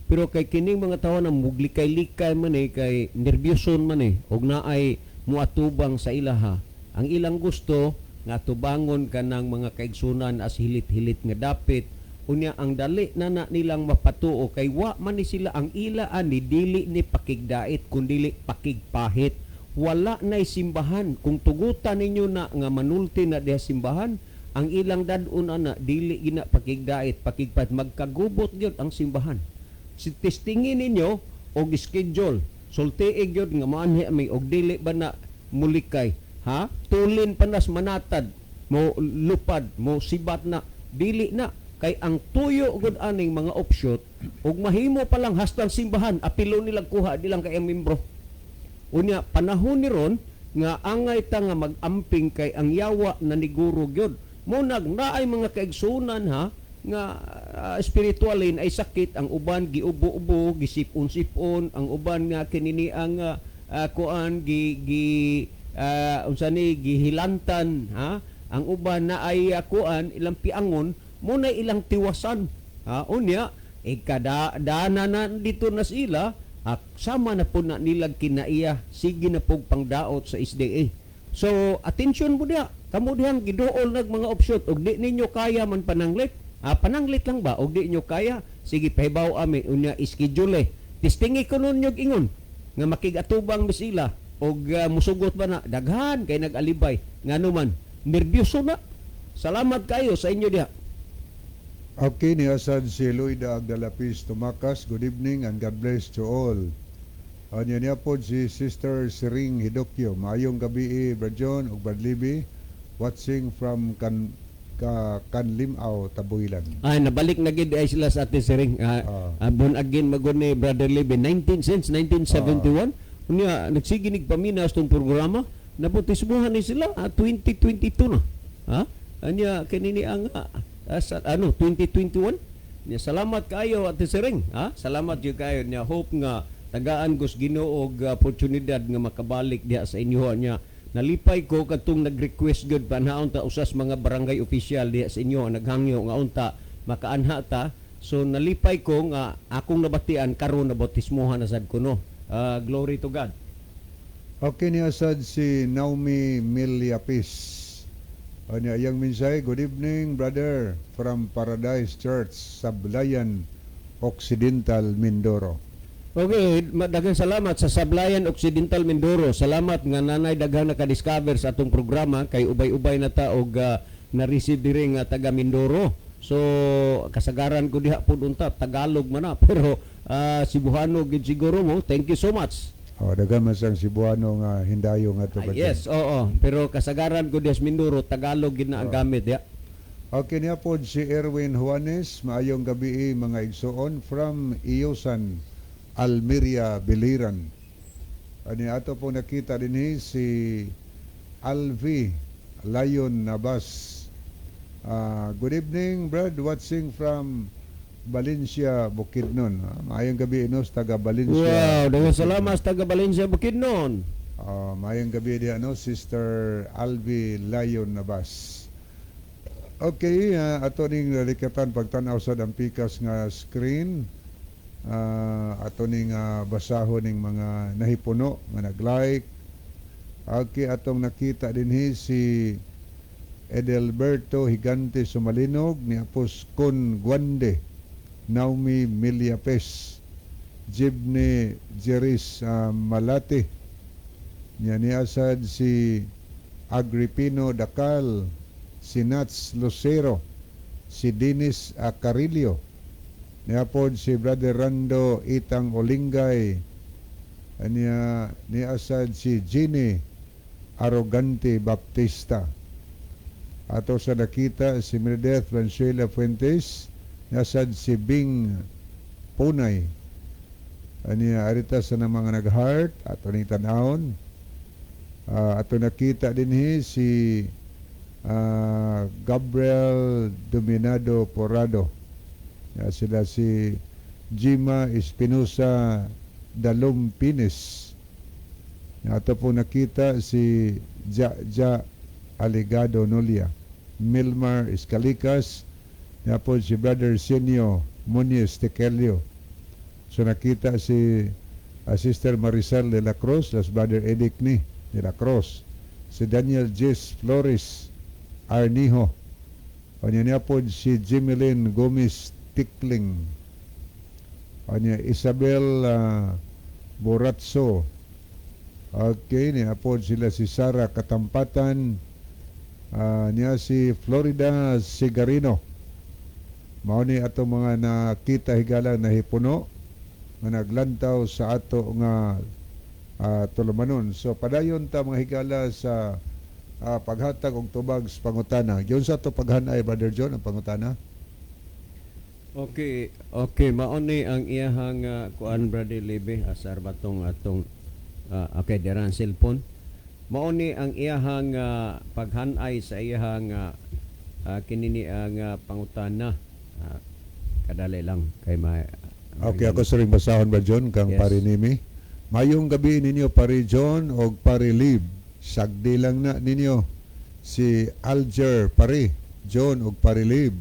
pero kay kining mga tawo na muglikay-likay man eh, kay nerbiyoson man eh, og naay muatubang sa ilaha, ang ilang gusto nga atubangon kanang mga kaigsunan as hilit-hilit nga dapit. Unya ang dali na na nilang mapatuo kay wa man ni sila, ang ila ani dili ni pakigdait kundili pakigpahit. Wala nay simbahan. Kung tugutan ninyo na nga manulti na diha simbahan, ang ilang dad-on ana dili gina pakigdait, pakigpahit, magkagubot gyud ang simbahan. Si testingin ninyo og schedule, sultii gyud nga moanhi ami, og dili ba na mulikay ha, tulin panas manatad mo, lupad mo, sibat na, dili na kay ang tuyo gud aning mga offshoot og mahimo pa lang hastang simbahan apilo nilang kuha, di lang kay ang membro. Unya panahon ni ron nga angay ta nga mag-amping kay ang yawa na niguro gyud. Mo nag naay mga kaigsunan ha nga spiritualin ay sakit ang uban, giubo-ubo, gisipon-sipon ang uban, nga kinini ang kuan gi gi unsa ni, gihilantan ha ang uban na ay kuan ilang piangon mo na ilang tiwasan ha. Unya ikada dana na dito na sila, sama na po na nilang kinaiya, sige na pog pangdaot sa SDA. So attention mo diha, kamo dihang giduol nag mga offshoot og di ninyo kaya man pananglit, pananglit lang ba og di nyo kaya, sige, pahibaw ami. Unya schedule eh, testingi ko nun nyog ingon nga makigatubang mi sila og musugot ba na daghan kay nag-alibay, ngano man nerbiyoso na. Salamat kayo sa inyo diha. Okay, ni Asad si Loida Agdalapis Tumakas. Good evening and God bless to all. Anya niya po si Sister Siring Hidokyo. Maayong gabi, Brad John ug Brad Libby. Watching from Kanlimao, Tabuilan. Ay, nabalik na gid ay sila sa Ate Siring. Born again magod ni Brother Libby 19 since 1971. Unya nagsige nig paminaw tong programa. Nabautismuhan ni sila 2022 na. Ha? Anya kinini ang sa, ano, 2021. Nya salamat kayo, Ate Siring. Ha? Salamat jud kayo. Nya hope nga Tagaan ko sa Ginoo og oportunidad nga makabalik diha sa inyo nya. Nalipay ko katong nag-request gud panhaon ta usas mga barangay official diha sa inyo naghangyo nga unta makaanha ta. So nalipay ko nga akong nabatian karon na bautismohan na sad kuno. Glory to God. Okay, niya sad si Naomi Miliapis. Ano iyang mensahe? "Good evening, brother, from Paradise Church, Sablayan, Occidental, Mindoro." Okay, daghang salamat sa Sablayan, Occidental Mindoro. Salamat nga nanay daghan naka-discover sa atong programa kay ubay-ubay na ta og na-receive diri nga taga Mindoro. So kasagaran ko diha pud unta Tagalog man na, pero Cebuano gid siguro mo. Thank you so much. Oh, daghan man sang Cebuano nga hindayo nga to. Ah, yes, oo. Pero kasagaran ko diha sa Mindoro, Tagalog gid na ang gamit diha. Okay, niya pod si Erwin Juanes, "Maayong gabi, mga igsoon from Iyosan, Almeria, Biliran." Ani ato po nakita dinhi si Alvi Lion Nabas. "Good evening, Brad, watching from Valencia, Bukidnon." Maayong gabi inos taga Valencia. Wow, daghang salamat sa taga Valencia, Bukidnon. Maayong gabi diha, no, Sister Alvi Lion Nabas. Okay, ato ning lalikatan pagtan-aw sa ang pikas nga screen. Ato ning basahon ning mga nahipuno nga nag-like. Okay, atong nakita dinhi si Edelberto Higante Sumalinog ni Apos Con Guande, Naomi Miliapes, Jibne Jeris Malate, niya ni asad si Agripino Dacal, si Nats Lucero, si Dennis Acarillo, niya pod si Brother Rando Itang Olingay, niya ni asad si Ginny Arrogante Baptista. Ato sa nakita si Meredith Valenzuela Fuentes, nasad si Bing Punay. Aniya arita sa ng mga nag-heart, ato ning tan-awon. Ato nakita dinhi si Gabriel Dominado Porado. Ya, sila si Jima Espinosa Dalumpines. Ato po nakita si Ja Ja Aligado Nolia. Milmar Escalicas, ya po si Brother Senio Muñez Tekelio. So nakita si Sister Maricel de la Cruz, las Brother Edic ni de la Cruz. Si Daniel Jess Flores Arnijo. Anya niya po si Jimelin Gomez Tikling. Anya Isabel Boratso. Okay, niya po sila si Sara Katampatan. Niya si Florida Sigarino. Mao ni ato mga nakita, higala, nahipuno nga naglantaw sa ato nga tulumanon. So padayon ta, mga higala, sa paghatag og tubag sa pangutana. Giun sa ato paghanay, Brother John, ang pangutana? Okay, mao ni ang iyahang kuan, Brother Lebe, asar batong atong okay, dira ang cellphone. Mao ni ang iyahang paghanay sa iyahang kini ni ang pangutana. Kadali lang kay ma Okay, ako sa ring basahon ba, John, kang Yes. Pare Nimi. "Mayong gabi ninyo, Pare John og Pare Lib. Sagdi lang na ninyo si Alger, Pare John og Pare Lib.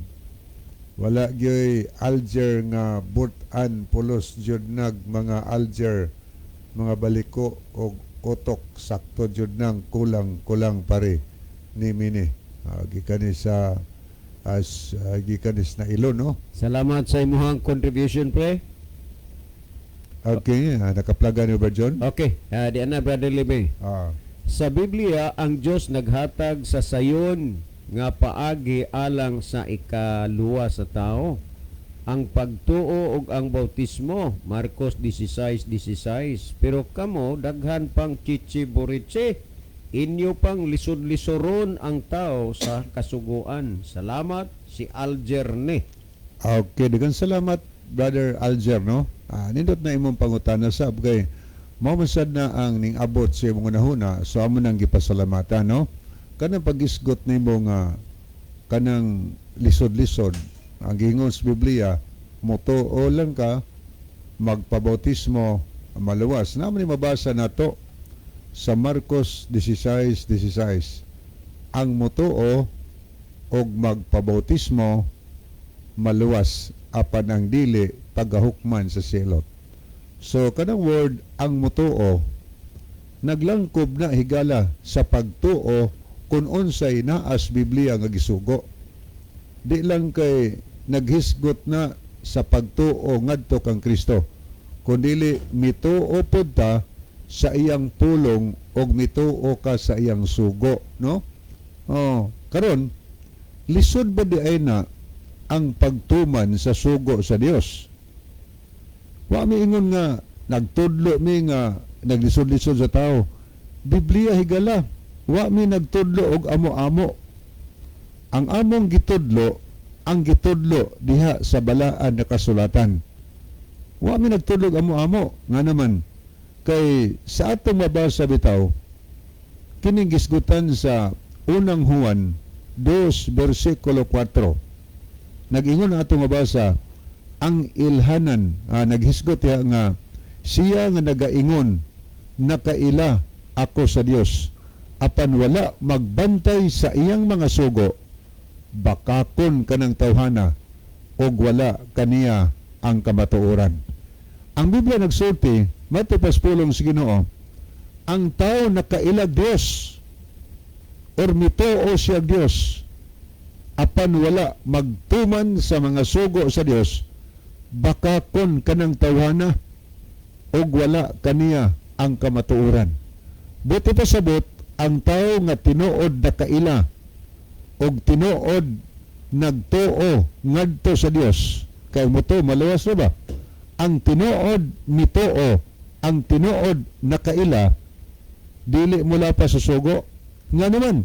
Wala gyoy Alger nga but-an, pulos jud nag mga Alger, mga baliko og utok, sakto jud nang kulang kulang, Pare Nimi ni." Gikan ni sa as gikan ni sa nailon, no? Salamat sa imuhang contribution, pre. Okay, nakaplaga ni ba, John? Okay, di na, Brother Lebe. Sa Biblia, ang Dios naghatag sa sayon nga paagi alang sa ikaluwa sa tao. Ang pagtuo ug ang bautismo, Marcos 16:16. Pero kamo daghan pang chichi boriche, inyo pang lisod-lisoron ang tao sa kasuguan. Salamat, si Alger ni. Okay, daghang salamat, Brother Alger, no? Nindot na imong pangutana sab kay mao man sad na ang ning abot sa imong hunahuna, so amo nang gipasalamatan, no? Kanang pagisgot nimo nga kanang lisod-lisod, ang giingon sa Biblia, motuo lang ka, magpabautismo. maluwas. Naman ni mabasa nato sa Marcos 16:16. Ang mutuo og magpabautismo maluwas, apan ang dili pagahukman sa silot. So kanang word "ang mutuo", naglangkob na, higala, sa pagtuo kung unsay naas Biblia nga gisugo. Di lang kay naghisgot na sa pagtuo ngadto kang Kristo, kundili mituo pud ta sa iyang pulong og mituo ka sa iyang sugo, no? Oh, karon lisod ba di ay na ang pagtuman sa sugo sa Dios? Wa mi ingon nga nagtudlo mi nga naglisod-lisod sa tao. Biblia, higala, wa mi nagtudlo og amo-amo. Ang among gitudlo, ang gitudlo diha sa balaan na kasulatan. Wa mi nagtudlo og amo-amo. Nga naman kay sa atong mabasa bitaw kining gisgutan sa Unang Juan 2 versikulo 4. Nag-ingon ang atong mabasa, ang ilhanan, naghisgot diha nga siya nga nagaingon, "Nakaila ako sa Dios," apan wala magbantay sa iyang mga sugo, bakakon kanang tawhana og wala kaniya ang kamatuoran. Ang Biblia nagsulti, matupas pulong sa Ginoo, ang tao nakailag Dios or mituo siya Dios apan wala magtuman sa mga sugo sa Dios, bakakon kanang tawhana og wala kaniya ang kamatuoran. Buot ipasabot, ang tao nga tinuod nakaila og tinuod nagtuo ngadto sa Dios, kay mutuo maluwas na ba? Ang tinuod mituo, ang tinuod nakaila, dili mula pa sa sugo. Nga naman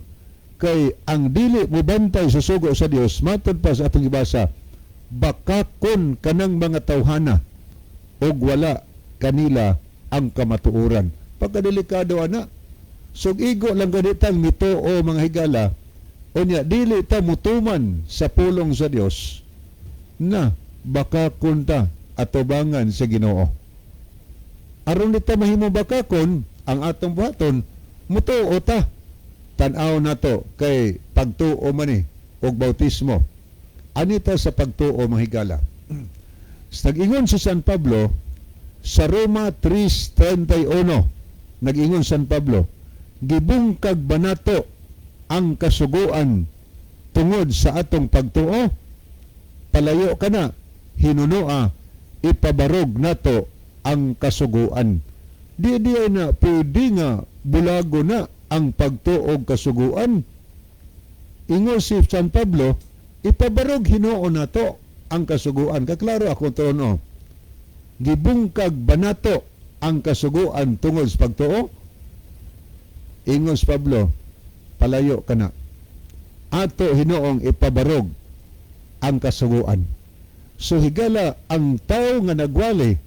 kay ang dili mo bantay sa sugo sa Dios, matod pa sa atong gibasa, bakakon kanang mga tawhana og wala kanila ang kamatuoran. Pagkadelikado ana. So igo lang ganitang mituo, mga higala, unya dili ta mutuman sa pulong sa Dios, na bakakon ta atubangan sa Ginoo. Aron di ta mahimo bakakon, ang atong buhaton, mutuo ta. Tan-aw nato kay pagtuo man ni og bautismo. Anita sa pagtuo, mga higala. Nag-ingon si San Pablo sa Roma 3:31. Nag-ingon San Pablo, "Gibungkag ba nato ang kasuguan tungod sa atong pagtuo? Palayo kana, hinunoa ipabarog nato ang kasuguan." Di di ay na pwede nga bulago na ang pagtuo og kasuguan. Ingon si San Pablo, ipabarog hinuon nato ang kasuguan. Kaklaro ako trono. "Gibungkag ba nato ang kasuguan tungod sa pagtuo?" Ingon si Pablo, "Palayo kana. Ato hinuong ipabarog ang kasuguan." So higala, ang tao nga nagwali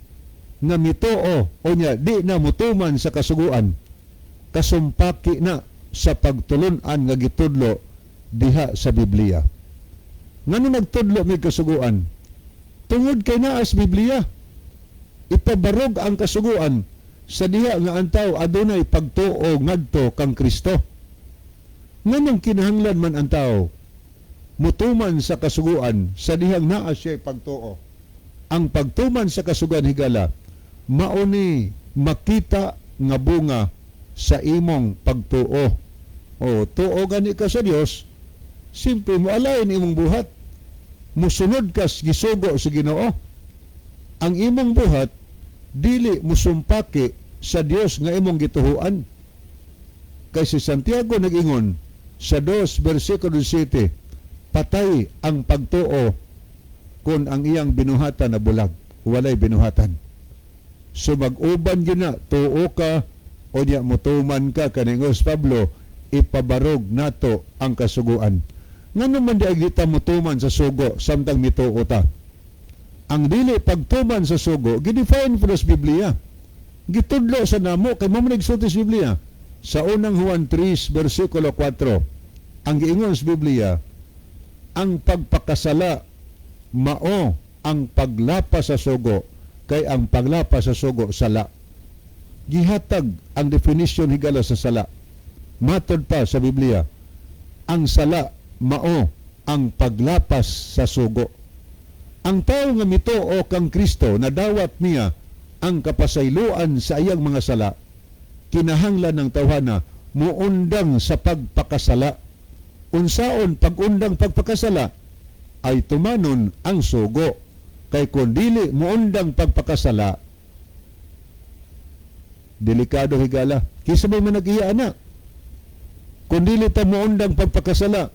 nga mituo o nya di na mutuman sa kasuguan, kasumpaki na sa pagtulunan nga gitudlo diha sa Biblia. Ngano nagtudlo may kasuguan? Tungod kay naas Biblia. Ipabarog ang kasuguan sa diha nga ang tao adunay pagtuo ngadto kang Kristo. Nganong kinahanglan man ang tao mutuman sa kasuguan sa dihang naa siya pagtuo? Ang pagtuman sa kasuguan, higala, mauni makita nga bunga sa imong pagtuo. O tuo gani ka sa Dios, simple mo alain imong buhat. Musunod ka sa gisugo sa Ginoo. Ang imong buhat dili musumpaki sa Dios nga imong gituhuan. Kay si Santiago nag-ingon sa 2 versikulo 7, patay ang pagtuo kung ang iyang binuhatan na bulag, walay binuhatan. So mag-uban gyud na, tuo ka o niya mutuman ka, kaningos Pablo, ipabarog nato ang kasuguan. Ngano man di ay ta mutuman sa sugo samtang mituo ta? Ang dili pagtuman sa sugo, gidefine po sa Biblia. Gitudlo sa namo kay mo man nagsulti sa Biblia. Sa Unang Juan 3 versikulo 4, ang giingon sa Biblia, ang pagpakasala mao ang paglapas sa sugo, kay ang paglapas sa sugo sala. Gihatag ang definition, higala, sa sala. Matod pa sa Biblia, ang sala mao ang paglapas sa sugo. Ang tao nga mituo kang Kristo, nadawat niya ang kapasayloan sa iyang mga sala, kinahanglan ng tawhana muundang sa pagpakasala. Unsaon pagundang pagpakasala? Ay tumanon ang sugo. Kay kung dili muundang pagpakasala, delikado, higala. Kinsa may manag-iya ana? Kung dili ta muundang pagpakasala,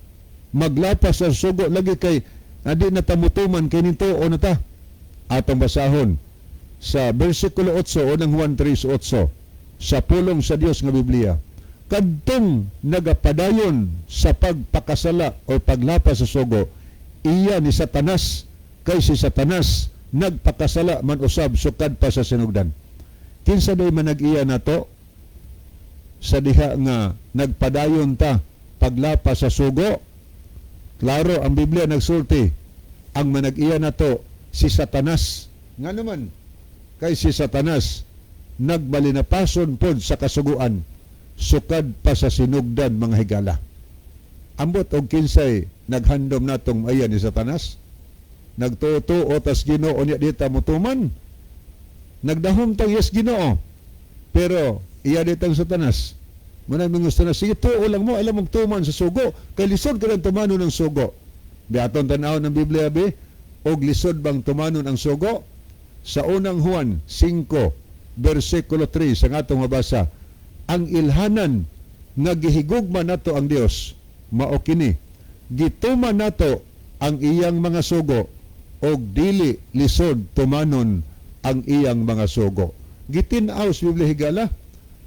maglapas sa sugo lagi kay adi na ta mutuman kay nito o na ta. Atong basahon sa versikulo 8, unang Juan 3:8, sa pulong sa Dios nga Biblia. Kadtong nagapadayon sa pagpakasala o paglapas sa sugo, iya ni Satanas, kay si Satanas nagpakasala man usab sukad pa sa sinugdan. Kinsa day manag-iya nato sa diha nga nagpadayon ta paglapas sa sugo? Klaro ang Biblia nagsulti, ang manag-iya nato si Satanas. Nga naman, kay si Satanas nagbalinapason pod sa kasuguan sukad pa sa sinugdan, mga higala. Ambot og kinsay naghandom natong ayan ni Satanas? Nagtuo tas Ginoo niya, di ta mutuman. Nagdahom tag yes Ginoo. Pero iya ditang Satanas. Manay mga gusto na, sige, tuo lang mo, alam mong tuman sa sugo. Kay lisod ka lang tumanon ng sugo. Bi atong tanaw ng Biblia, bi, og lisod bang tumanon ang sugo? Sa unang Juan 5, versikulo 3, sa atong mabasa, ang ilhanan nga gihigugma nato ang Dios, mao kini: gituman nato ang iyang mga sugo, og dili lisod tumanon ang iyang mga sugo. Gitin-aw sa Biblia, higala,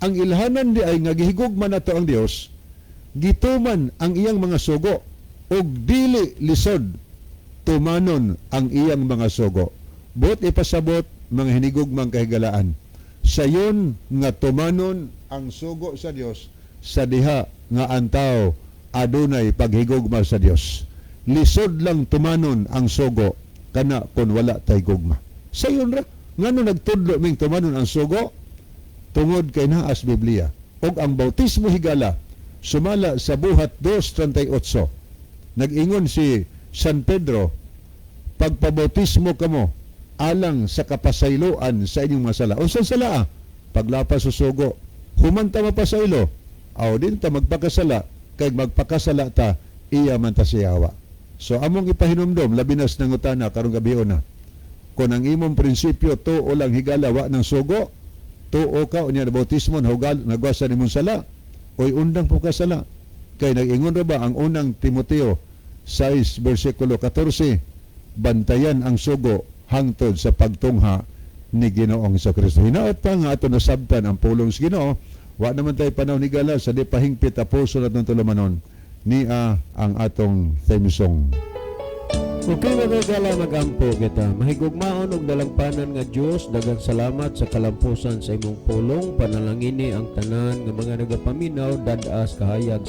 ang ilhanan di ay nga gihigugma nato ang Dios, gituman ang iyang mga sugo, og dili lisod tumanon ang iyang mga sugo. Buot ipasabot, mga hinigugmang kahigalaan, sayon nga tumanon ang sugo sa Dios sa diha nga ang tao adunay paghigugma sa Dios. Lisod lang tumanon ang sugo kana kung wala tay gugma. Sayon ra. Ngano nagtudlo ming tumanon ang sugo? Tungod kay naa sa Biblia. Og ang bautismo, higala, sumala sa Buhat 2:38. Nag-ingon si San Pedro, "Pagpabautismo kamo alang sa kapasayloan sa inyong mga sala." Unsa sala? Ah? Paglapas sa sugo. Human ta mapasaylo, aw din ta magpakasala, kay magpakasala ta, iya man ta siyawa. So among ipahinumdom, labi na sa nangutana karong gabi na. Kung ang imong prinsipyo tuo lang, higala, wa ng sugo, tuo ka unya na bautismo, nahugal nagwasa nimong sala, oy undang po ka sala. Kay nag-ingon ra ba ang unang Timoteo 6 versikulo 14, bantayan ang sugo hangtod sa pagtungha ni Ginoong Kristo. Hinaot pa nga ato nasabtan ang pulong sa Ginoo. Wa naman tayo panahon, higala, sa di pahingpit tapuson atong tulumanon. Nia ang atong theme song. Okay, mga higala, magampo kita. Mahigugmaon og dalangpanan nga Dios, daghang salamat sa kalampusan sa imong pulong. Panalangini ang tanan nga mga nagapaminaw, dad-as kahayag.